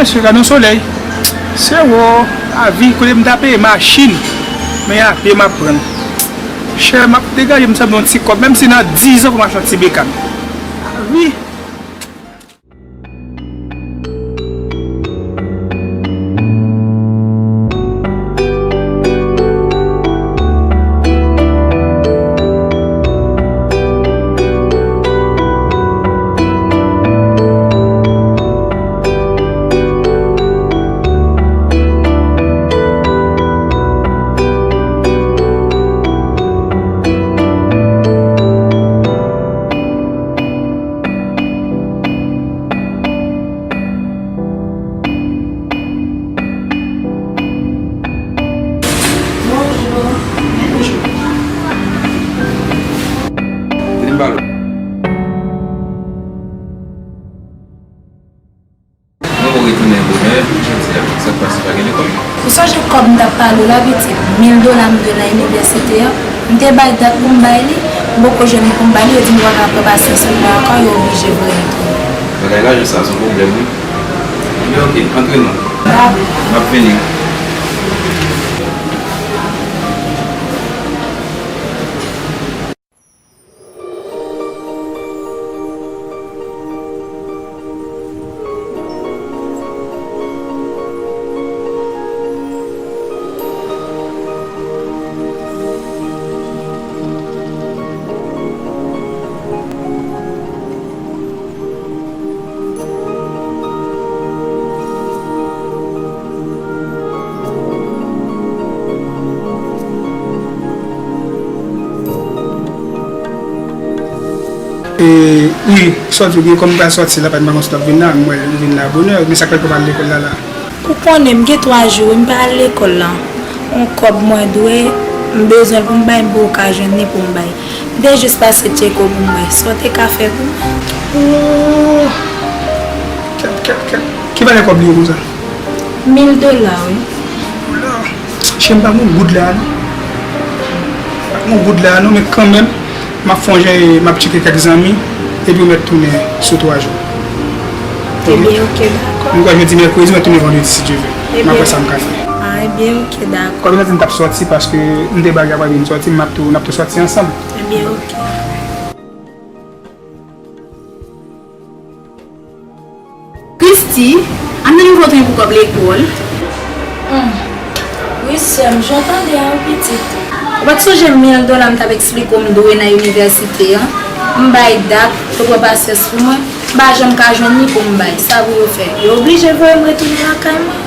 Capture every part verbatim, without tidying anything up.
Mesye, gade yon solèy. Se wo, lavi, kote m ta peye machin, men a pye m ap pran l. Chè, m ap degaje m sanble yon ti kòb, menm si nan dizan pou m achte yon ti bekàn. Lavi. Bonjou. Bonjou. Vini m pale w. Mwen retounen bonè, jodi a, sa k pase, pa gen lekòl? Ou sonje kòb m t ap pale w la, pitit? Mil dola m dwe nan inivèsite a. M te bay dat pou m bay li, m poko jwenn li pou m bay li, yo di m pa ka pran pasyans pou mwen ankò, yo oblije voye m tounen. Bagay lajan sa, se yon pwoblèm, wi. Ebyen, oke, antre non. Dakò. M ap vini. E, wi, sòti, wi, kòm m pral sòti la, pa gen sòt ap vin la, m wè li vin la bonè, men sa k fè l pa al lekòl la la? Ou konnen, m gen twa jou, wi, m pa al lekòl la. Yon kòb mwen dwe, m bezwen l pou m bay, m poko ka jwenn li pou m bay. M te jis pase tcheke w pou m wè sa w te ka fè pou mwen. Oh! Kèt, kèt, kèt. Ki valè kòb li ye konsa? Mil dola, wi. Dola? Chè, m pa gen yon goud la, non. M pa gen yon goud la, non, men kanmenm, m ap fè yon jan, m ap tcheke kèk zanmi, epi w mèt tounen sou twa jou. Ebyen, oke, dakò. M kwè jodi mèkredi, m ap tounen vandredi, si Dye vle. M ap wè sa m ka fè. A, ebyen, oke, dakò. Kòm m te di m t ap sòti, paske m te bay apre m sòti, m ap tou, n ap tou sòti ansanm. Ebyen, oke. Christy, ann nan nouvo tren pou kòb lekòl. Hmm. Wi, sè m, jan w tande a, wi, pitit. Ou pa t sonje mil dola m t ap eksplike w m dwe nan inivèsite an? M bay dat, yo pran pasyans pou mwen, m pa janm ka jwenn li pou m bay. Sa pou yo fè? Yo oblije voye m retounen lakay mwen.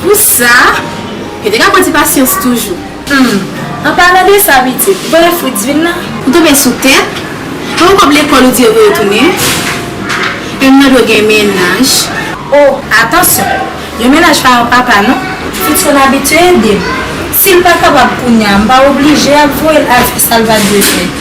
Pou sa, yo te ka pran ti pasyans toujou. Hmm, an palan de sa, pitit, ou konnen Fritz vin la? Ou tonbe sou tèt? Yon kòb lekòl ou di yo voye tounen? E m nan dwe gen mennaj. O, atansyon! Yon mennaj pa yon papa, non. Fritz konn abitye ede m. Si l pa kapab kounye a, m pa oblije ap voye l al fè sa l pa dwe fè.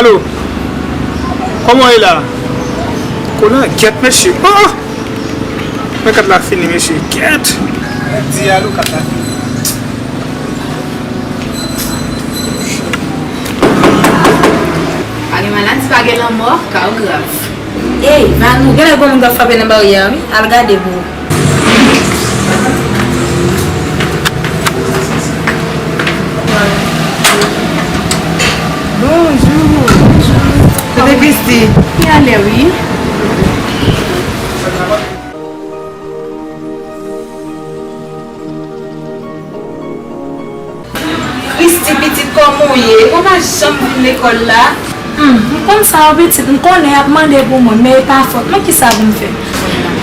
Alo? Kòman w ye la? Konan, gyèt mesye. Oh! Men kat la fini, mesye. Gyèt! Di alo, kat la fini. Pa gen maladi, pa gen lanmò, ka w grav. Ey, Vanou, genlè gon moun k ap frape nan baryè a, wi. Al gade pou ou. Bonjou. Bonjou. Kote Christy? Li alè, wi. Christy, pitit, kòman w ye? Ou pa janm vin lekòl la? Hmm, m konn sa, wi, pitit. M konnen y ap mande pou mwen, men e pa fòt mwen. Kisa pou m fè?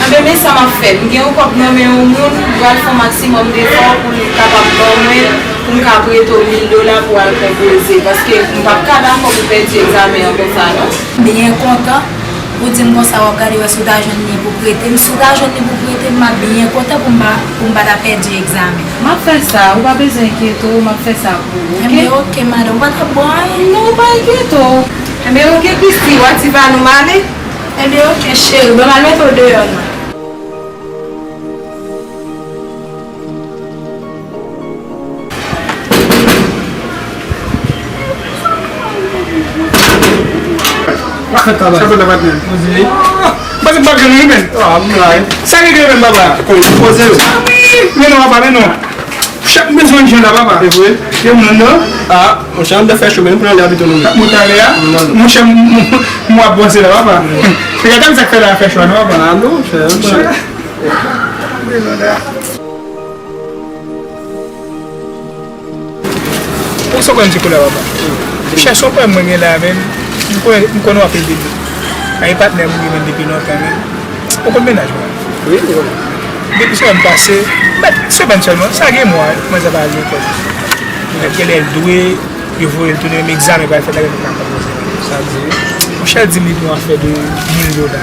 Anben, men sa m ap fè. M gen yon kòb nan men yon moun, m pral fè yon maksimòm defò pou l kapab ban mwen l, pou m ka prete w mil dola pou w al konpoze. Paske m p ap ka dakò pou w pèdi egzamen an konsa, non. Byen kontan. Ou di m konsa, w ap gade wè si w ta jwenn li pou prete m. Si w ta jwenn li pou prete m, m ap byen kontan pou m pa, pou m pa ta pèdi egzamen. M ap fè sa, ou pa bezwen enkyete w, m ap fè sa pou ou, oke? Ebyen, oke, madanm, ou pa t ap bon anyen? Non, ou pa enkyete w. Enben, oke, Christy, w a di pa nou m ale? Enben, oke, cheri, ban m al mete w deyò, non. Sa fèt la, patnè? Poze. Pase m pa jwenn ou, men. Ah, m la, wi. Sa regle, men, papa? Poze, wi. Men non, papa, men non. Chak m bezwen jwenn la, papa. Se vre? Gen moun anndan? Ah, monchè, anndan fè cho, men, pou n ale abite nou. Sa k mwen talè a? Non, non. Monchè, m, m, m ap panse la, papa. Se gade sa k fè la fè cho, non, papa? Ah, non, monchè, monchè. Ou se kwè m ti kou la, papa? Chèche yon pwen mwen gen la, men. M konnen, m konnen w ap ede m. Ay, patnè m, wi, men, depi lontan, men. Ou konn mennaj mwen? Wi, m konnen. Depi semèn pase, men, semèn sèlman, sa gen mwa, mwen sa pa al lekòl. Mwen genlè l dwe, yo voye l tounen, men egzamen pral fèt la, yo pa ka poze. Sa di, monchè, di m li pou yon afè de mil dola.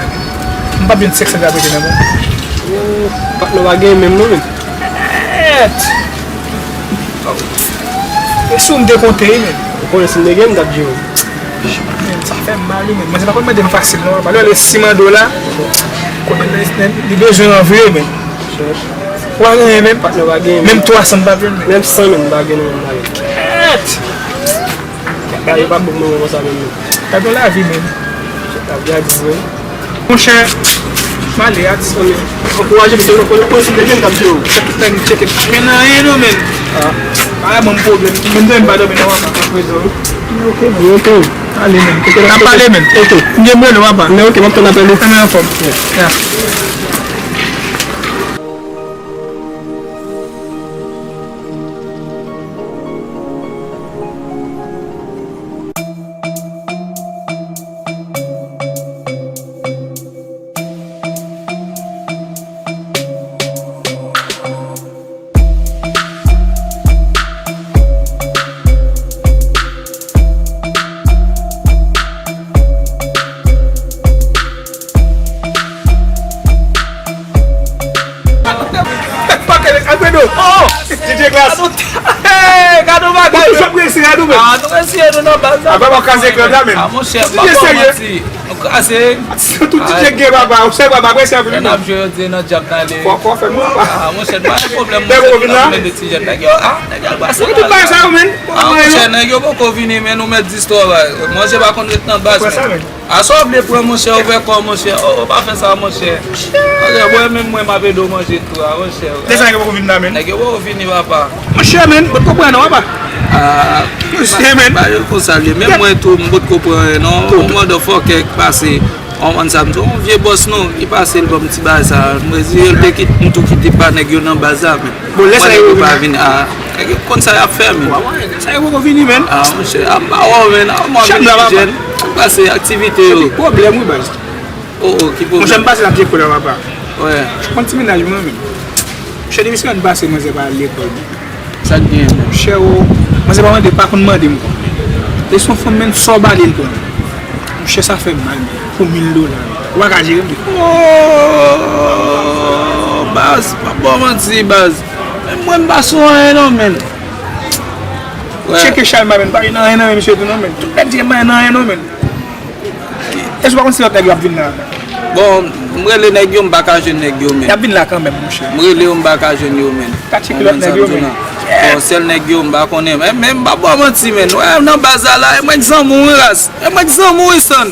M p ap jwenn senk san k ap rete nan men m. Patnè w pa gen menm non, men. Kèt! E si w m te konte, wi, men. Ou konnen si m te gen, m t ap di w. Men, sa fè m mal, wi, men. Mwen, se pa konn mande m fasil, non, papa. Lè w ale siman do la, konnen li, li, li bezwen an vre, men. Ou pa gen anyen, men. Patnè w pa gen. Menm twa san m pa jwenn, men. Menm san, men, m pa gen, non, m pa gen. Kèt! Bagay yo pa bon pou mwen konsa menm non. Gad yon lavi menm. Lavi a di vre. Monchè, m ale a ti. Ankouraje misye, nou konnen si depi m t ap di w. Chèk tout nèg, chèk. Men nan anyen non men. Ah. Pa ban m pwoblèm. Menm demen m pa dòmi non papa. Apre zò. Ok, ok. Ale men. N ap pale men. Ok. M gen m rele w papa. Men ok, m ap tann apèl ou. Ann anfòm. Yeah. Alfredo! Oh! D J Klass! Hey, gade yon bagay! Ou jwenn presi a nou menm? Ah, nou presi a nou nan baz la. Apa w kraze klèb la menm? Ah, monchè, pa ba w manti. Nou kraze. Tout D J gen papa, ou se papa presi a vini. N ap jwe yo di nan djab nan ale. Fò, fò fè mwen pa. Ah, monchè, pa gen pwoblèm, monchè, nou ap jwenn de ti jèn. Nèg yo, ah, nèg yo al brase. Ou tout bagay sa yo menm. Ah, monchè, nèg yo poko vini, men nou mèt di istwa, bay. Manje pa konn ret nan baz, men. Aswè w vle pran, monchè, ouvè kò w, monchè. Oh, oh, pa fè sa, monchè. Monchè, mwen menm, mwen, m ap ede w manje tou, a, monchè. Lè sa nèg yo poko vin la, men. Nèg yo poko vini, papa. Monchè, men, m potko pran non, papa. Ah, monchè, men. Pa yo konsa l ye. Menm mwen tou, m potko pran anyen, non. Yon motherfucker ki pase, yon moun sa m tou, yon vye bòs, non, ki pase l ban m ti bagay sa. Mwen di, yo te kit, m tou kite pa nèg yo nan baz la, men. Bon, lè sa yo pa vin, a, nèg yo konn sa y ap fè, men. Sa yo poko vini, men. A, monchè, a, m pa wè w, men, a, mwen vin pi jèn. Sa pase aktivite yo. Pwoblèm, wi, baz. Oh, oh, ki pwoblèm? Monchè, m pase nan pye kou la, papa. Wè. Ou konn ti mennaj mwen, men. Monchè, depi semèn pase, manzè pa al lekòl. Sa k genyen, men? Monchè, o, manzè pa mande, pa konn mande m, kwa. E se yon fanm, men, sa w ba li, l pran. Monchè, sa fè m mal, men. Pou mil dola, men. Ou pa ka jere m, men. Oh, baz, pa ba w manti, baz. Men mwen m pa sou anyen non, men. Wè. Tcheke Chalma, men. Pa gen anyen nan men misye tou non, men. Tout nèg di gen anyen nan anyen non, men. Èske w pa konn si lòt nèg yo ap vin la? Bon, m rele nèg yo, m pa ka jwenn nèg yo, men. Y ap vin la kanmenm, monchè. M rele yo, m pa ka jwenn yo, men. Ka tcheke lòt nèg yo, men. Bon, sèl nèg yo, m pa konnen. Men, men m pa ba w manti, men. Wè, nan baz la, la, e mwen k zanmi w, wi, ras. E mwen k zanmi w, wi, Stan.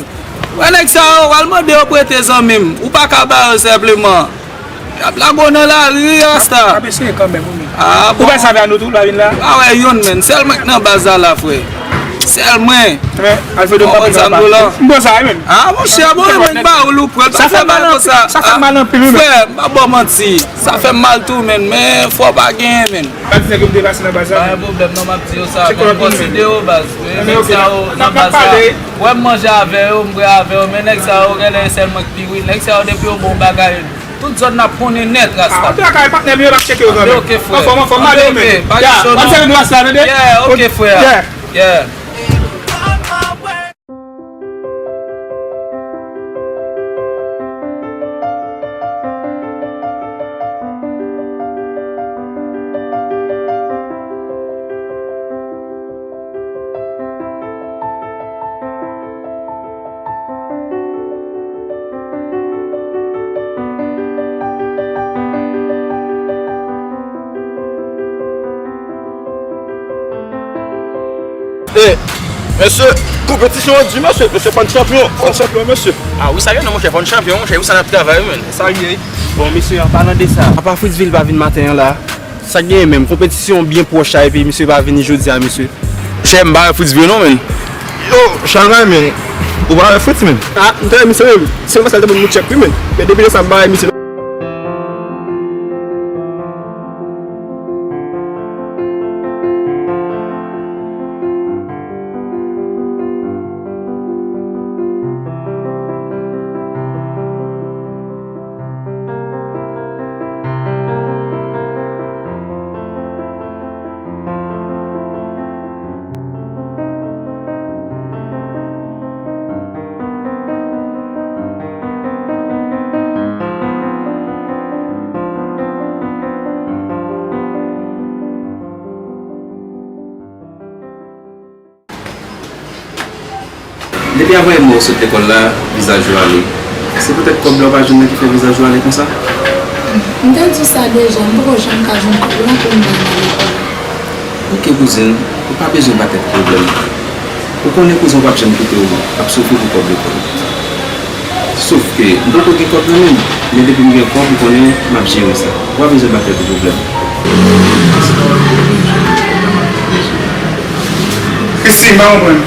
Wè nèg sa yo, w al mande yo prete zanmi m. Ou pa ka ba yo senpleman. Y ap lage w nan lari, wi, rasta. N ap eseye kanmenm, wi, men. Ah, bon. Ou pa save a nou tou, l pa vin la? Pa wè youn, men. Sèl mwen k nan baz la, la, frè. Sèl mwen. Men, Alfredo, m pa konn sa, papa. M pran sa, wi, men. Ah, monchè, bon, mwen ba ou lou, frè. Sa fè mal anpil, sa fè mal anpil, wi, men. Frè, m pa ba w manti. Sa fè m mal tou, men. Men, fò w pa genyen, men. Pa di nèg yo m te pase nan baz la, men. Pa gen pwoblèm, non, m ap di yo sa, men. Konsidere yo, baz. Nèg sa yo nan baz la. Wè m manje avè yo, m bwè avè yo, men nèg sa yo, genlè e sèl mwen k pi wi. Nèg sa yo depi yo bon bagay, tout zòn n ap konnen nèt, rasta. Ah, antre lakay patnè m yo, n ap tcheke yo kanmenm. Antre, ok, frè. Anfòm, anfòm, m ale, men. Pa gen cho non. Ban m sèvi nou ras la, tande? Yeah, ok, frè. Yeah. Yeah. E, mesye, konpetisyon an di, mesye. Mesye, fò n chanpyon. Fò n chanpyon, mesye. A wi, sa ye non, monchè, fò n chanpyon, monchè, wi, sa n ap travay, wi, menn. Sa l ye. Bon, mesye, an palan de sa, apa Fritzville pa vin maten an la? Sa k genyen menm? Konpetisyon byen pwòch la, epi misye pa vini jodi a, mesye. Chè, m pa wè Fritz vre non, menn. Yo, Chalmay, menn. Ou pa wè Fritz, menn? A, m te wè misye menm. Se konsa l te ban m yon tchèk, wi, menn. Men depi lè sa, m pa wè misye non. Depi avan yè m wè w sot lekòl la, vizaj ou ale. Se poutèt kòb la w pa jwenn nan ki fè vizaj ou ale konsa? M te di w sa deja, m poko janm ka jwenn kòb la pou m bay nan lekòl. Oke, kouzin, ou pa bezwen ba tèt ou pwoblèm. Ou konnen kouzen w p ap janm kite w ap soufri pou kòb lekòl. Sof ke m poko gen kòb nan men m, men depi m gen kòb, ou konnen m ap jere sa. Ou pa bezwen ba tèt ou pwoblèm. Christy, m pa konprann.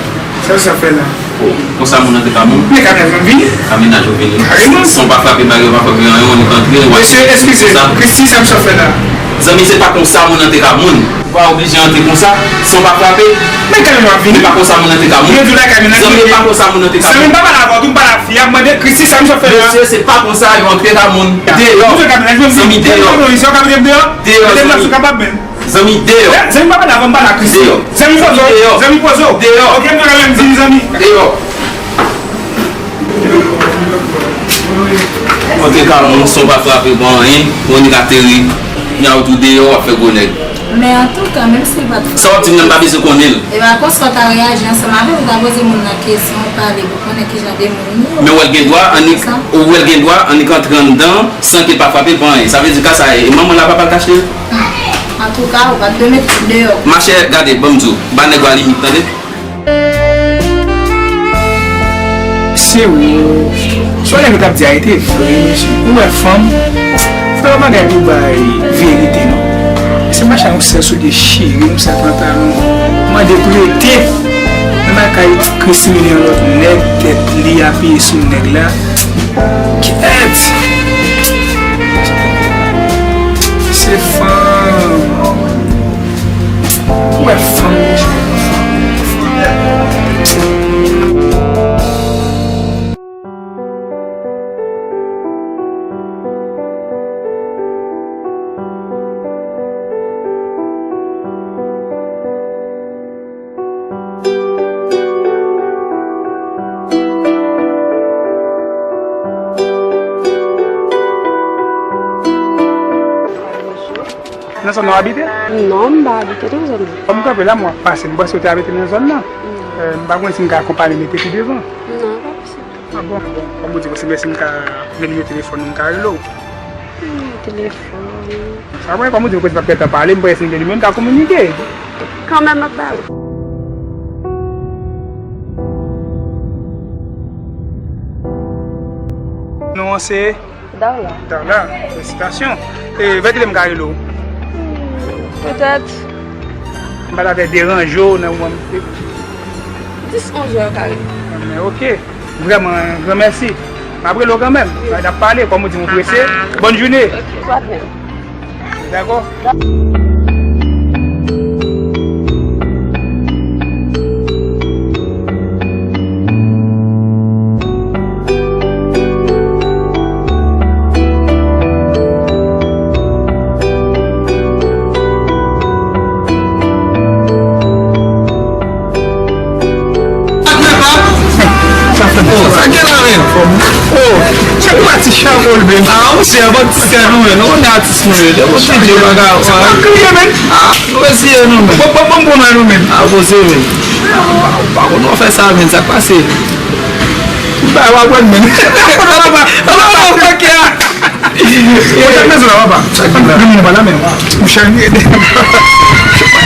Sa w ap fè la? Oh, konsa moun nan te ka moun? Men kamera vini. Ka mennaj ou vini. Kareman. San w pa frape, bagay yo pa frape, anyen, ou annik antre, w ap... Mesye, eskize. Konsa. Christy, sa m ap fè la? Zanmi, se pa konsa moun nan te ka moun. Ou pa oblije antre konsa, san w pa frape. Men kamera vini. Se pa konsa moun nan te ka moun. Mwen di w la, kamera vini. Zanmi, e pa konsa moun nan te ka moun. Zanmi, m pa pale avè w tou, m pale ak fi a, m mande Christy, sa m ap fè la? Mesye, se pa konsa yo antre ka moun. Deyò. Zanmi, deyò. Deyò, zanmi. Zanmi, deyò. Zanmi, pa pale avè m, pale ak Christy. Deyò. Zanmi, poze w. Zanmi, poze w. Deyò. Ok, m te ka menm di zanmi. Deyò. Antre ka moun san w pa frape, pa anyen, ou annik ateri, kounye a ou tou deyò, w ap fè gwo nèg. Men antouka, menm si l pa t frape. Sa w ap di m nan, m pa bezwen konnen l. E pa konsa w ta reyaji ansanm avè l, ou ta poze moun nan kesyon, w pale pou konnen kijan de moun li ye. Men w wè l gen dwa, annik, ou wè l gen dwa, annik antre anndan, san ke l pa frape l, pa anyen. Sa vle di ka sa, e manman l a papa l k achte l? Antouka, ou pa t dwe mete l deyò. Machè, gade, ban m di w, ba nèg yo a limit, tande. Se ou. Sa w nèg yo t ap di a, e te vre, mesye. Ou wè fanm, fè yon bagay pou bay verite, non. Se mache yon sèl soulye chire, yon sèl pantalon, mande prete. Men bagay Christy mennen yon lòt nèg, tèt li apiye sou nèg la. Kèt! Se fanm. Ou wè fanm. Nan zòn nan w abite? Non, m pa abite nan zòn nan. Kòm m kanpe la, m wè w ap pase, m panse w te abite nan zòn nan. Non. Eh, m pa konnen si m ka akonpanye w mete pi devan. Non, pa posib. A bon, bon, kòm ou di, bon, se mèsi m ka vle nimewo telefòn ou, m ka rele w. Hmm, telefòn. Sa mwen, kòm ou di, m kote pa gentan pale, m prese m gen nimewo, m ka kominike. Kanmenm m ap ba ou. Non, se? Darla. Darla, felisitasyon. E, vè kilè m ka rele w? Hmm, petèt. M pa ta vle deranje w nan moman m. Dis, onz è w ka rele m. Men, ok. Vrèman, gran mèsi. M ap rele w kanmenm. N ap pale, kòm ou di, mwen prese. Bòn jounen. Ok, pa de pwoblèm. Dakò? Sa fè bon, sa gen la, men. Oh, se pou atis chapo l, men. Ah, monchè, atis sa nou, men. Nou konnen atis nou ye. Depi w chanje bagay, sa pa kriye, men. Ah, nou eseye, nou, men. Bon, bon, bon, bon, nou, men. Ah, poze, men. Ou pa konn w ap fè sa, men. Sa k pase? Ou pa, w ap wè, men. Ou pa, ou pa, ou pa, ou pa, ou pa, ou pa, ou pa, ou pa, ou pa, ou pa, ou pa, ou pa, ou pa, ou pa, ou pa,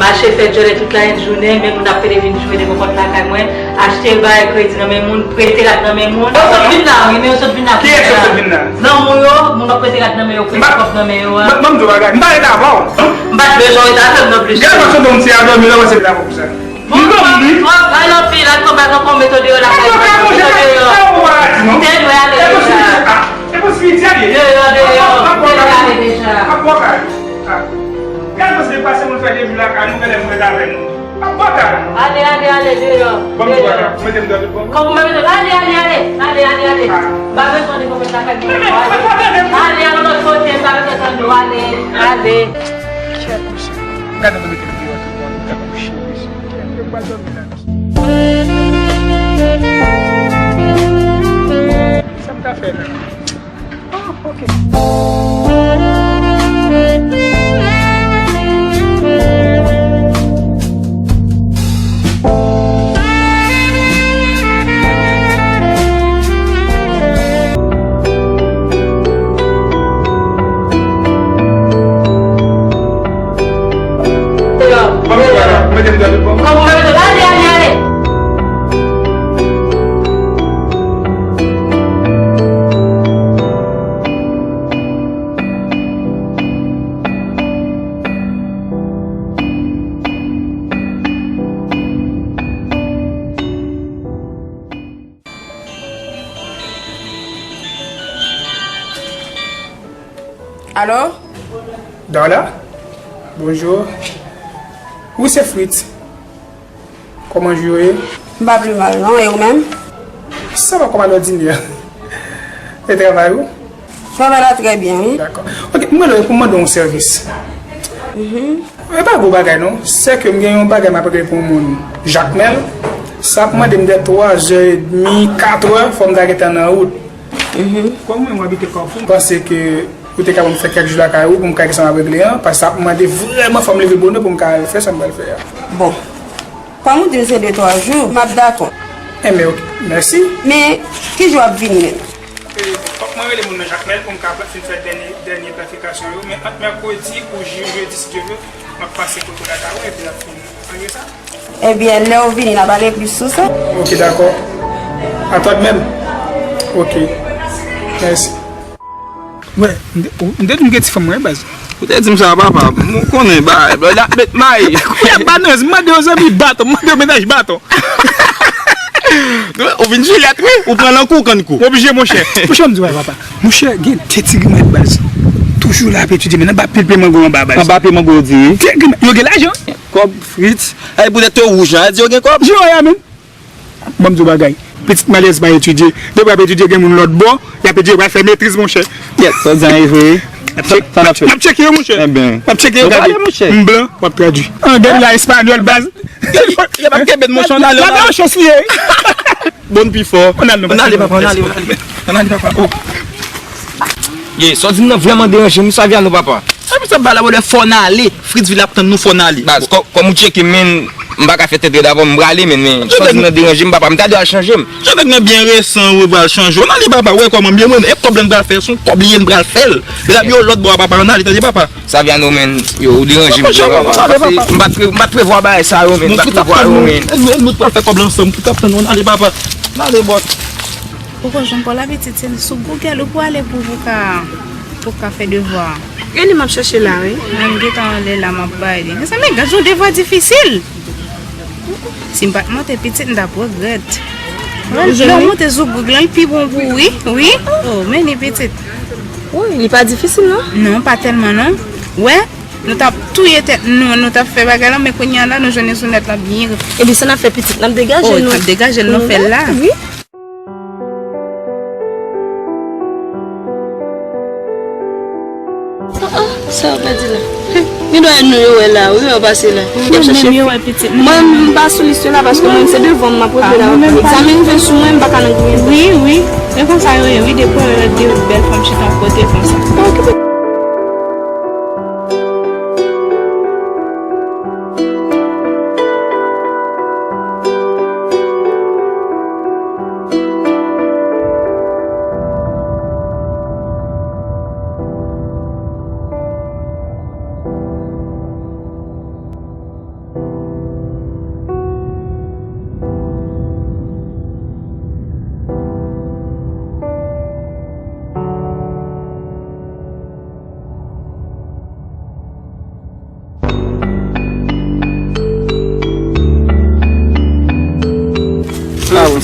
Mache fè djòlè tout lajounen, men moun ap pede vin jwe devan pòt lakay mwen, achte bagay kredi nan men moun, prete kat nan men moun. Yo sot vin la, wi, men yo sot vin la. Kiyès yo sot vin la? Zanmi w yo, moun ap prete kat nan men yo, prete kòb nan men yo a. M pa, m di w bagay, m pa ret avè w. M pa t bezwen w ret avè m non plis. Gade fason dòm ti a dòmi la, wè se la pou sa. Bon, bon, bon, al anpil, al pran bag ankò, mete w deyò lakay mwen, mete w deyò. Ou te dwe ale deja. Deyò, deyò, ou te dwe ale deja. Gade, mwen se pase moun fè de jou lakay nou, genlè mwen avè nou. Ap bòkay. Ale, ale, ale, deyò. Ban m deyò. Mete m deyò tout bon. Kòman mete m? Ale, ale, ale. Ale, ale, ale. M pa bezwen de konpèt lakay mwen. Ale, ale, lòt kote, m pa bezwen tande w, ale, ale. Gade mwen mete m deyò tout bon. Gade mwen cheri, cheri. Yo pral dòmi la. Sa m ta fè la? Ah, ok. Alo? Darla? Bonjou. Wi, se Fritz. Kòman jou yo ye? M pa pi mal non, e ou menm? Sa va kòm alòdinè. E travay ou? Travay la trè byen, wi. Dakò. Ok, m rele w pou m mande w yon sèvis. Mhm. E pa gwo bagay non. Se ke m gen yon bagay m ap regle pou yon moun Jakmèl. Sa ap mande m de twa zè edmi, kat è, fò m ta gentan nan wout. Mhm. Kòm mwen, mwen abite Kafou, m panse ke ou te ka ban m fè kèk jou lakay ou pou m ka wè kisa m ap regle an, paske sa ap mande vrèman fò m leve bonè pou m ka al fè sa m pral fè a. Bon, kòm ou di m se de twa jou, m ap dakò. Enben, ok, mèsi. Men, ki jou w ap vini menm? E, fòk mwen rele moun nan Jakmèl pou m ka fin fè dènye, dènye planifikasyon yo, men ant mèkredi ou je-, jedi, si Dye vle, m ap pase kote w la ta wè, epi n ap fin ranje sa. Ebyen, lè w vini, n a pale plis sou sa. Ok, dakò. Atò menm. Ok. Mèsi. Wè, m te, m te di m gen ti fanm mwen, baz. Ou te di m sa, papa. M konnen, ba, ba, l ap met may. Kounye a, banèz, m mande yo zanmi baton, m mande yo mennaj baton. Ou vin Jilyèt, wi. Ou pran nan kou, kann kou. Oblije, monchè. Monchè, m di w, papa. Monchè, gen de ti grimèt, baz. Toujou la ap etidye, men nan ba pil pye mango anba, baz. Anba pye mango, yo di, wi. Ti grimèt, yo gen lajan. Kòb, Fritz. Ay, poutèt yo wouj, an, di yo gen kòb. Jewaya, men. Ban m di w bagay. Pitit m alèz pa etidye. Depi w ap etidye, gen moun lòt bò, y ap etidye, yo pral fè metriz, monchè. Yèt, sa w di an, e vre. Sa, sa n ap fè? N ap tcheke yo, monchè. Enben. N ap tcheke yo, gade. M blan, w ap tradui. Anglè la, espanyòl, baz. Y ap kenbe n, monchè, ann ale, ann ale. Lave yon chans li ye. Bon, pi fò. Ann ale, papa, ann ale, ann ale. Ann ale, papa. Oh. Ye, sa w di m nan vrèman deranje m, Saviano, papa. Sa pou sa bagay la, brother, fò n ale. Fritzville ap tann nou, fò n ale. Baz, kò-, kòm ou tcheke m, men, m pa ka fè tèt rèd avè w, m prale, men, men, sa w di m nan deranje m, papa, m ta dwe al chanje m. Jan nèg nan byen resan, wi, pral chanje. Ann ale, papa, wè kòman m ye, mwen, e kòb la n pral fè, se yon kòb li ye, n pral fè l. L ap yo lòt bò a, papa, ann ale, tande, papa. Saviano, men, yo, ou deranje m, papa. Pase m pa t pre-, m pa t prevwa bagay sa yo, men, m pa t prevwa yo, men. Nou tout ap tann nou, nou tout pral fè kòb la ansanm, tout ap tann nou, ann ale, papa. Ann ale, bòt. Ou konn jan Paul abitid, se sou Google ou pou ale pou, pou ka, pou ka fè devwa. E li m ap chèche la, wi. Mwen, m gentan anlè la, m ap bay li. Mezanmi, gad yon devwa difisil. Si m pa t monte pitit, m t ap regrèt. Lè w monte sou Google lan, li pi bon pou ou, wi. Wi. Oh, men li pitit. Wi, li pa difisil, non? Non, pa tèlman, non. Wè, nou t ap touye tèt nou, nou t ap fè bagay lan, men kounye a la, nou jwenn li sou nèt lan byen. Epi sa n ap fè pitit, n ap degaje nou. Oh, n ap degaje l, nou fè l la. Wi. Ah, ah, sa yo pèdi la. Gen dwa e nou yo wè la, wi, yo pase la. Y ap chèche fi. Mwen, m pa sou lis yo la, paske mwen, se devan m ap regle la. Egzamen rive sou mwen, m pa ka nan griyen. Wi, wi. E konsa yo ye, wi, depi w wè de bèl fanm chita yon kote konsa. Pa okipe.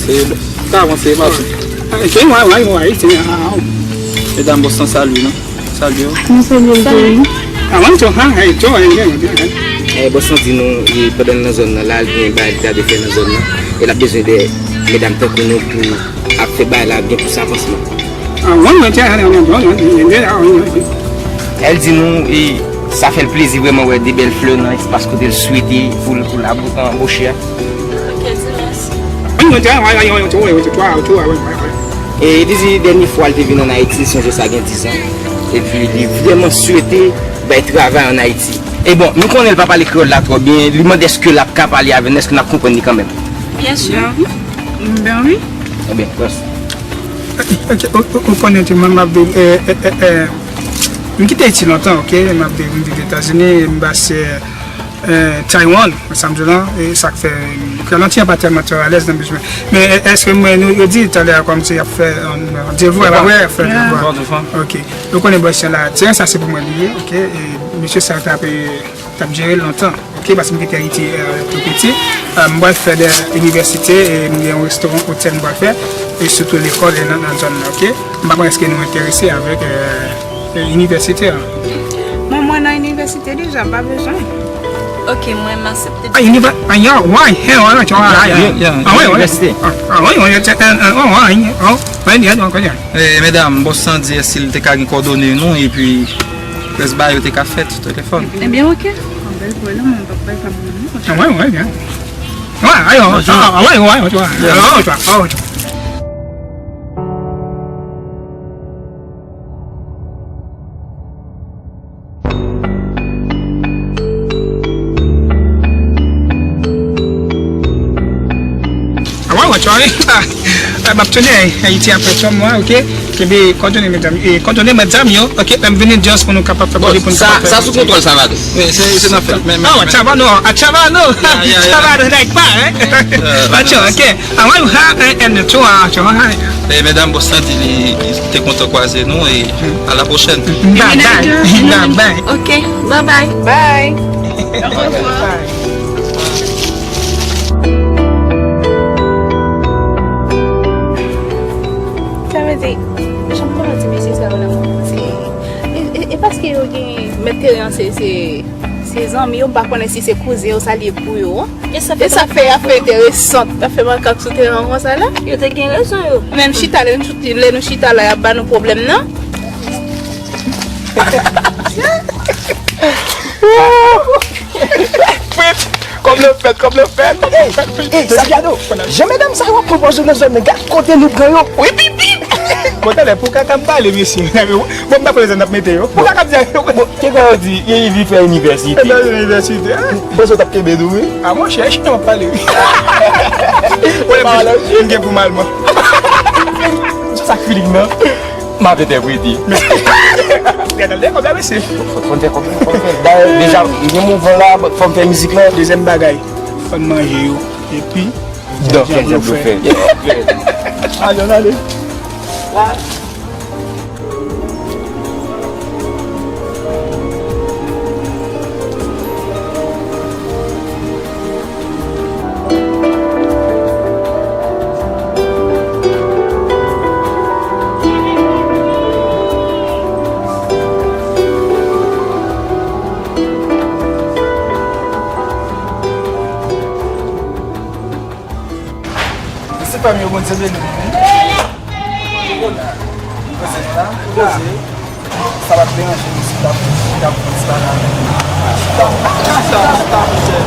E, ka avanse, pa. Medam, bòs lan salye nou. Salye w. Mwen salye l tou, wi. E, bòs lan di nou, e, pandan l nan zòn nan la, l gen bagay li ta dwe fè nan zòn nan. E l ap bezwen de medam tankou nou pou ap fè bagay la byen pou sa avansman. Èl di nou, e, sa fè l plezi vrèman wè de bèl flè nan espas kote l swete pou l, pou l abo-, anboche a. Ok, di mèsi. E li di dènye fwa l te vin ann Ayiti, sonje sa gen diz an. Epi li vrèman swete bay travay ann Ayiti. E bon, nou konnen l pa pale kreyòl la twò byen, li mande èske l ap ka pale avè n, èske n ap konprann li kanmenm. Byen si. Ben wi. Ebyen, bòs. Ok, ou, ou, ou konnen tou, mwen m ap viv, e, e, e, e, m kite Ayiti lontan, ok? M ap viv, m viv Etazini, m pase, e, Taiwan, sa m di w lan, e sa k fè, m, kreyòl lan pa tèlman twò alèz nan bouch mwen. Men, e, èske mwen, nou, yo di talè a kòmsi y ap fè, e, devwa, pa vre, y ap fè devwa. Ok. Ou konnen bòs lan la, teren sa se pou mwen li ye, ok? E mesye sa t ap, e, t ap jere l lontan, ok, paske m kite Ayiti, e, tou piti. E, m pral fè de inivèsite, e m gen yon restoran, otèl m pral fè, e sitou lekòl, e nan, nan zòn nan, ok. M pa konn èske nou enterese avèk, e, e, inivèsite a. Mwen, mwen nan inivèsite deja, m pa bezwen. Ok, mwen, m aksepte. A, inivè-, a, ya, why? Hell, why not? Why? Yeah, yeah, yeah, ah, ouais, ouais. Inivèsite. Ah, ah, ouais, ouais, c'est un, un, oh, ouais, oh, ouais, bien, donc, ouais. E, medam, bòs lan di èske l te ka gen kòdone nou, epi rès bagay yo te ka fèt sou telefòn. Ebyen, ok. An bèl bòy la, mwen pa bay pa moun. Ah, ouais, ouais, bien. Ouais, ayo, bonjou. Ah, ah, ouais, ouais, ouais, ouais. Yes. Ah, ouais, ouais, ouais. Awa, wè, tchwa, wi. Ah, m ap tounen, eh, Ayiti apre twa mwa, ok? Kenbe kòdone medam, eh, kòdone medam yo, ok? Lè m vini just pou nou kapab fè kòdone pou nou kapab fè. Sa sou kontwòl Salvador. Wi, se, se nan fèt. Men, men, ah, men. Chavano, ah, Chavano. Ya, ya, ya. Chavano, like pa, eh? Eh, ok. Awa, you have, eh, and the two, ah, Chavano. E medam bòs lan di li, li te kontan kwaze nou e a la pwochèn. Bye bye. Bye bye. Ok, bye bye. Bye. Au revoir. Sa vle di, jan m konnen ti mesye sa yo la, se, e, e, e paske yo gen mèt teren an, se, se, se zanmi yo, m pa konnen si se kouzen yo sa li ye pou yo. E sa k fè y ap fè enteresan, y ap fè makak sou teren an konsa la? Yo te gen rezon yo. Lè n chita, lè nou chita, lè nou chita la, y ap ba nou pwoblèm nan. Frèt, kòm le fèt, kòm le fèt. Ey, ey, Saviano, jan medam sa yo ap pran pòz yo nan zòn nan, gad kote nou pran yo. Wi, pi, pi. Bon, talè, pou kaka m pale, mesye. Bon, m pa konn lè zòn n ap mete yo. Pou kaka m di a yo. Bon, te gen yo di, li, li fè inivèsite. Li fè inivèsite, a? Bon, sa t ap kenbe nou, wi. A, monchè, e chita m ap pale, wi. Ou wè, m gen pou m al, mwen. Se sa k feeling nan. M ap entèprete. Gade, gade, gade, mesye. Fò n fè kòb, fò n fè. Dayè, deja, m gen mouvman la, fò m fè mizik la. Dezyèm bagay, fò n manje yo. Epi, dan fè, dan fè. Ale, ale. Mèsi fanmi yo, Bondye beni nou. Poze nou la, poze. Sa pa t deranje nou si n t ap, si n t ap pran ti bagay. Chita, chita, chita, monchè.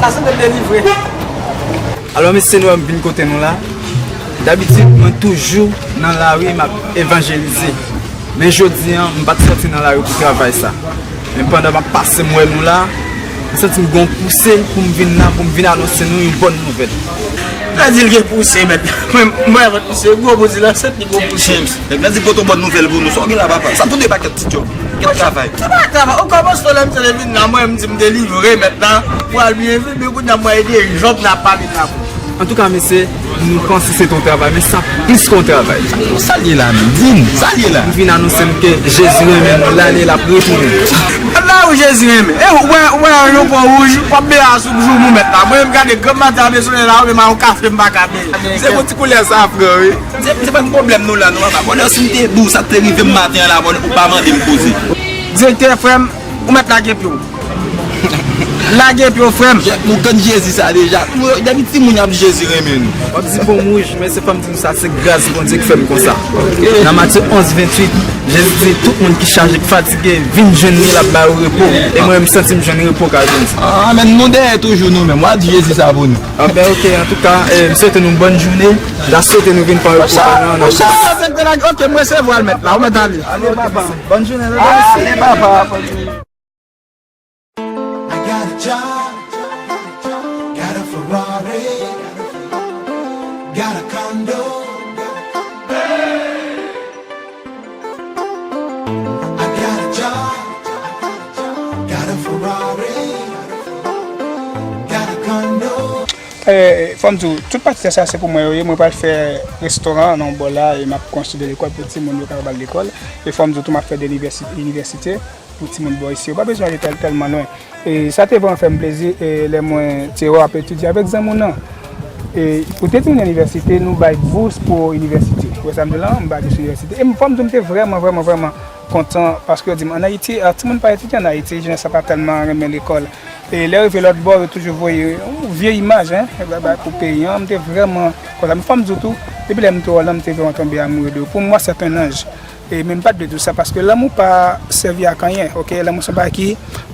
Sa se te delivre. Alò, mesye, nou wè m vin kote nou la. Dabitid, mwen toujou nan lari, m ap evanjelize. Men jodi a, m pa t sòti nan lari pou travay sa. Men pandan m ap pase, m wè nou la, m santi m gen yon pouse pou m vin la, pou m vin anonse nou yon bòn nouvèl. Sa di l gen pouse, mèt. Mwen, mwen, mwen, se gwo pouse la, sèt li gwo pouse. Nèg la di pote yon bòn nouvèl pou nou. Sa w gen la, papa? Sa tou de pakèt ti djòb. Kèt travay. Se pa travay. Okòmansman, lè m te vin la, mwen, m di m delivre, mèt la. Pral byen vin, men kounye a, mwen, e de jòb n ap pale la. Antouka, mesye, nou panse se t on travay, men sa plis ke on travay. Sa l ye la menm? Di n, sa l ye la? M vin anonse n ke Jezi renmen nou, l ale, l ap retounen. Jezi renmen. E ou wè, ou wè yon po wouj, w ap beye a sou joumou mèt la. Mwen menm gade granm maten a, men solèy la, ou menm a yon kafe m pa ka beye. Se pou ti koulè sa, frè, wi. Se, se pa yon pwoblèm nou la, non, papa. Bònè, si m te di w sa k te rive m maten an la, bònè, ou pa mande m koze. Direktè, frè m, ou mèt lage pye w. Lage pye w, frè m. Jèk, nou konn Jezi sa deja. Nou, depi timoun y ap di Jezi renmen nou. W ap di pon wouj, men se fò m di nou sa, se gras Bondye ki fè m konsa. Nan Matye onz venntuit, Jezi di, tout moun ki chaje, k fatige, vin jwenn li, l ap ba yo repo. E mwen, m santi m jwenn repo, ka jwenn sa. Ah, men nou dèyè toujou nou menm. W a di Jezi sa pou nou. Ah, ben, ok, antouka, eh, m swete nou bòn jounen. M ta swete nou vin fè repo pa nou an. Konsa, se te lage, ok, m resevwa l mèt la, ou mèt ale. Ale, papa. Bòn jounen, ale, papa. I got a job, got a Ferrari, got a condo. I got a job, got a Ferrari, got a condo. Eh, fò m di w, tout pati tè sa se pou mwen yo ye. Mwen pral fè restoran nan yon bò la e m ap konstwi de lekòl pou timoun yo kapab al lekòl. E fò m di w tou, m ap fè de inivèsi-, inivèsite pou timoun bò isi. Yo pa bezwen ale tèl-, tèlman lwen. E sa te vrèman fè m plezi, e lè mwen te wè w ap etidye avèk zanmi w nan. E ou te di m nan inivèsite, nou bay bous pou inivèsite. Ou wè sa m di w la, m bay bous inivèsite. E m, fò m di w, m te vrèman, vrèman, vrèman kontan, paske yo di m, ann Ayiti, ah, timoun pa etidye ann Ayiti, jenès la pa tèlman renmen lekòl. E lè rive lòt bò, yo toujou voye yon vye imaj, en, ba, ba, pou peyi an. M te vrèman kontan. Men fò m di w tou, depi lè m te wè w lan, m te vrèman tonbe amoure de ou. Pou mwen, c'est un ange. E, men m pa t dwe di w sa, paske lanmou pa sèvi ak anyen, ok? Lanmou se yon bagay ki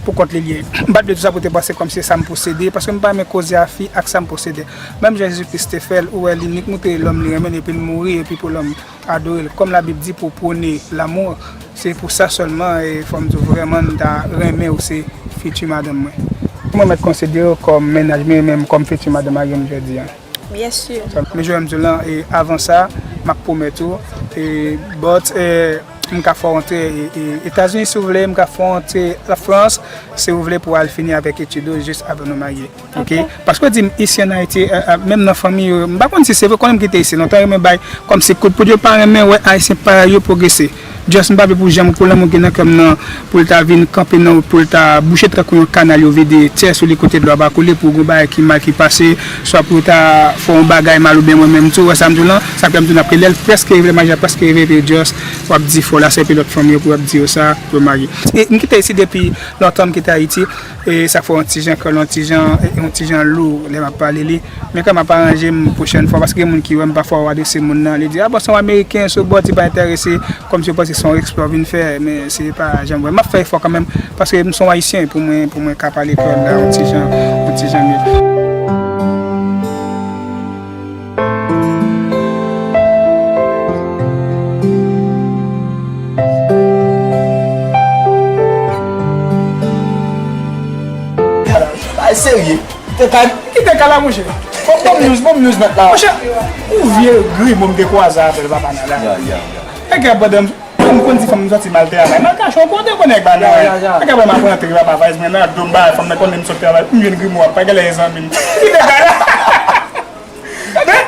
pou kont li l ye. M pa t dwe di w sa pou w te panse kòmsi se sa m posede, paske m pa renmen koze a fi ak sa m posede. Menm jan Jezi Kris te fè l, ou wè, li nik moutre lòm li renmen l, epi l mouri, epi pou lòm adore l. Kòm Labib di pou pwone lanmou, se pou sa sèlman, e fò m di w vrèman, m ta renmen w se fiti madanm mwen. Mwen mèt konsidere w kòm mennaj mwen, menm kòm fiti madanm mari m jodi a. Byen si. Men jodi a m di w lan, e avan sa, m ap pwomèt ou, e, but, e, m ka fè w antre, e, e, Etazini si w vle, m ka fè w antre Lafrans si w vle pou w al fini avèk etid ou jis avan nou marye. Ok? Paske w di m isi ann Ayiti, e, e, menm nan fanmi yo, m pa konn si se vre, konnen m kite isi lontan, yo renmen bay kòmsi kout poud, yo pa renmen wè Ayisyen parèy yo pwogrese. Just m pa vle pou janm pou lanmou gen nan kè m nan, pou l ta vin kanpe nan wout, pou l ta bouche tankou yon kanal yo vide tè sou li kote dlo a pa koule, pou gon bagay ki mal ki pase, swa pou yo ta fè yon bagay mal oubyen mwen menm tou, wè sa m di w lan, sa fè m di w n ap rele l prèske rive, maji a prèske rive, epi just w ap di fò la, se epi lòt fanmi yo pou w ap di yo sa, pou yo marye. E m kite isi depi lontan, m kite Ayiti, e sa k fè yon ti jan kè l, yon ti jan, e, yon ti jan lou lè m ap pale li. Men kanmenm m ap aranje m pwochèn fwa, paske gen moun ki wè m pafwa w adrese moun nan, li di, "Ah, bon, se yon Ameriken, se yon bòt, li pa enterese," kòmsi yo panse se yon eksprè w vin fè, men se pa janm vre. M ap fè efò kanmenm, paske m se yon Ayisyen, pou mwen, pou mwen ka pale kreyòl la, yon ti jan, yon ti jan mye. Bagay serye. Te kay, ki te kay la, monchè? Bon, bon news, bon news, mèt la. Monchè, yon vye grimo m te kwaze avè l, papa nan la. Ya, ya, ya. Nèg la pandan m, m konn di fanm m sòti m al travay. M al kache yon kote, konnen nèg la nan. Ya, ya, ya. Nèg la m ap rantre, papa, valiz mwen nan do m, bay fanm nan konnen m sot travay. M jwenn grimo ap pale, genlè e zanmi m. Ki te kay la? Tande?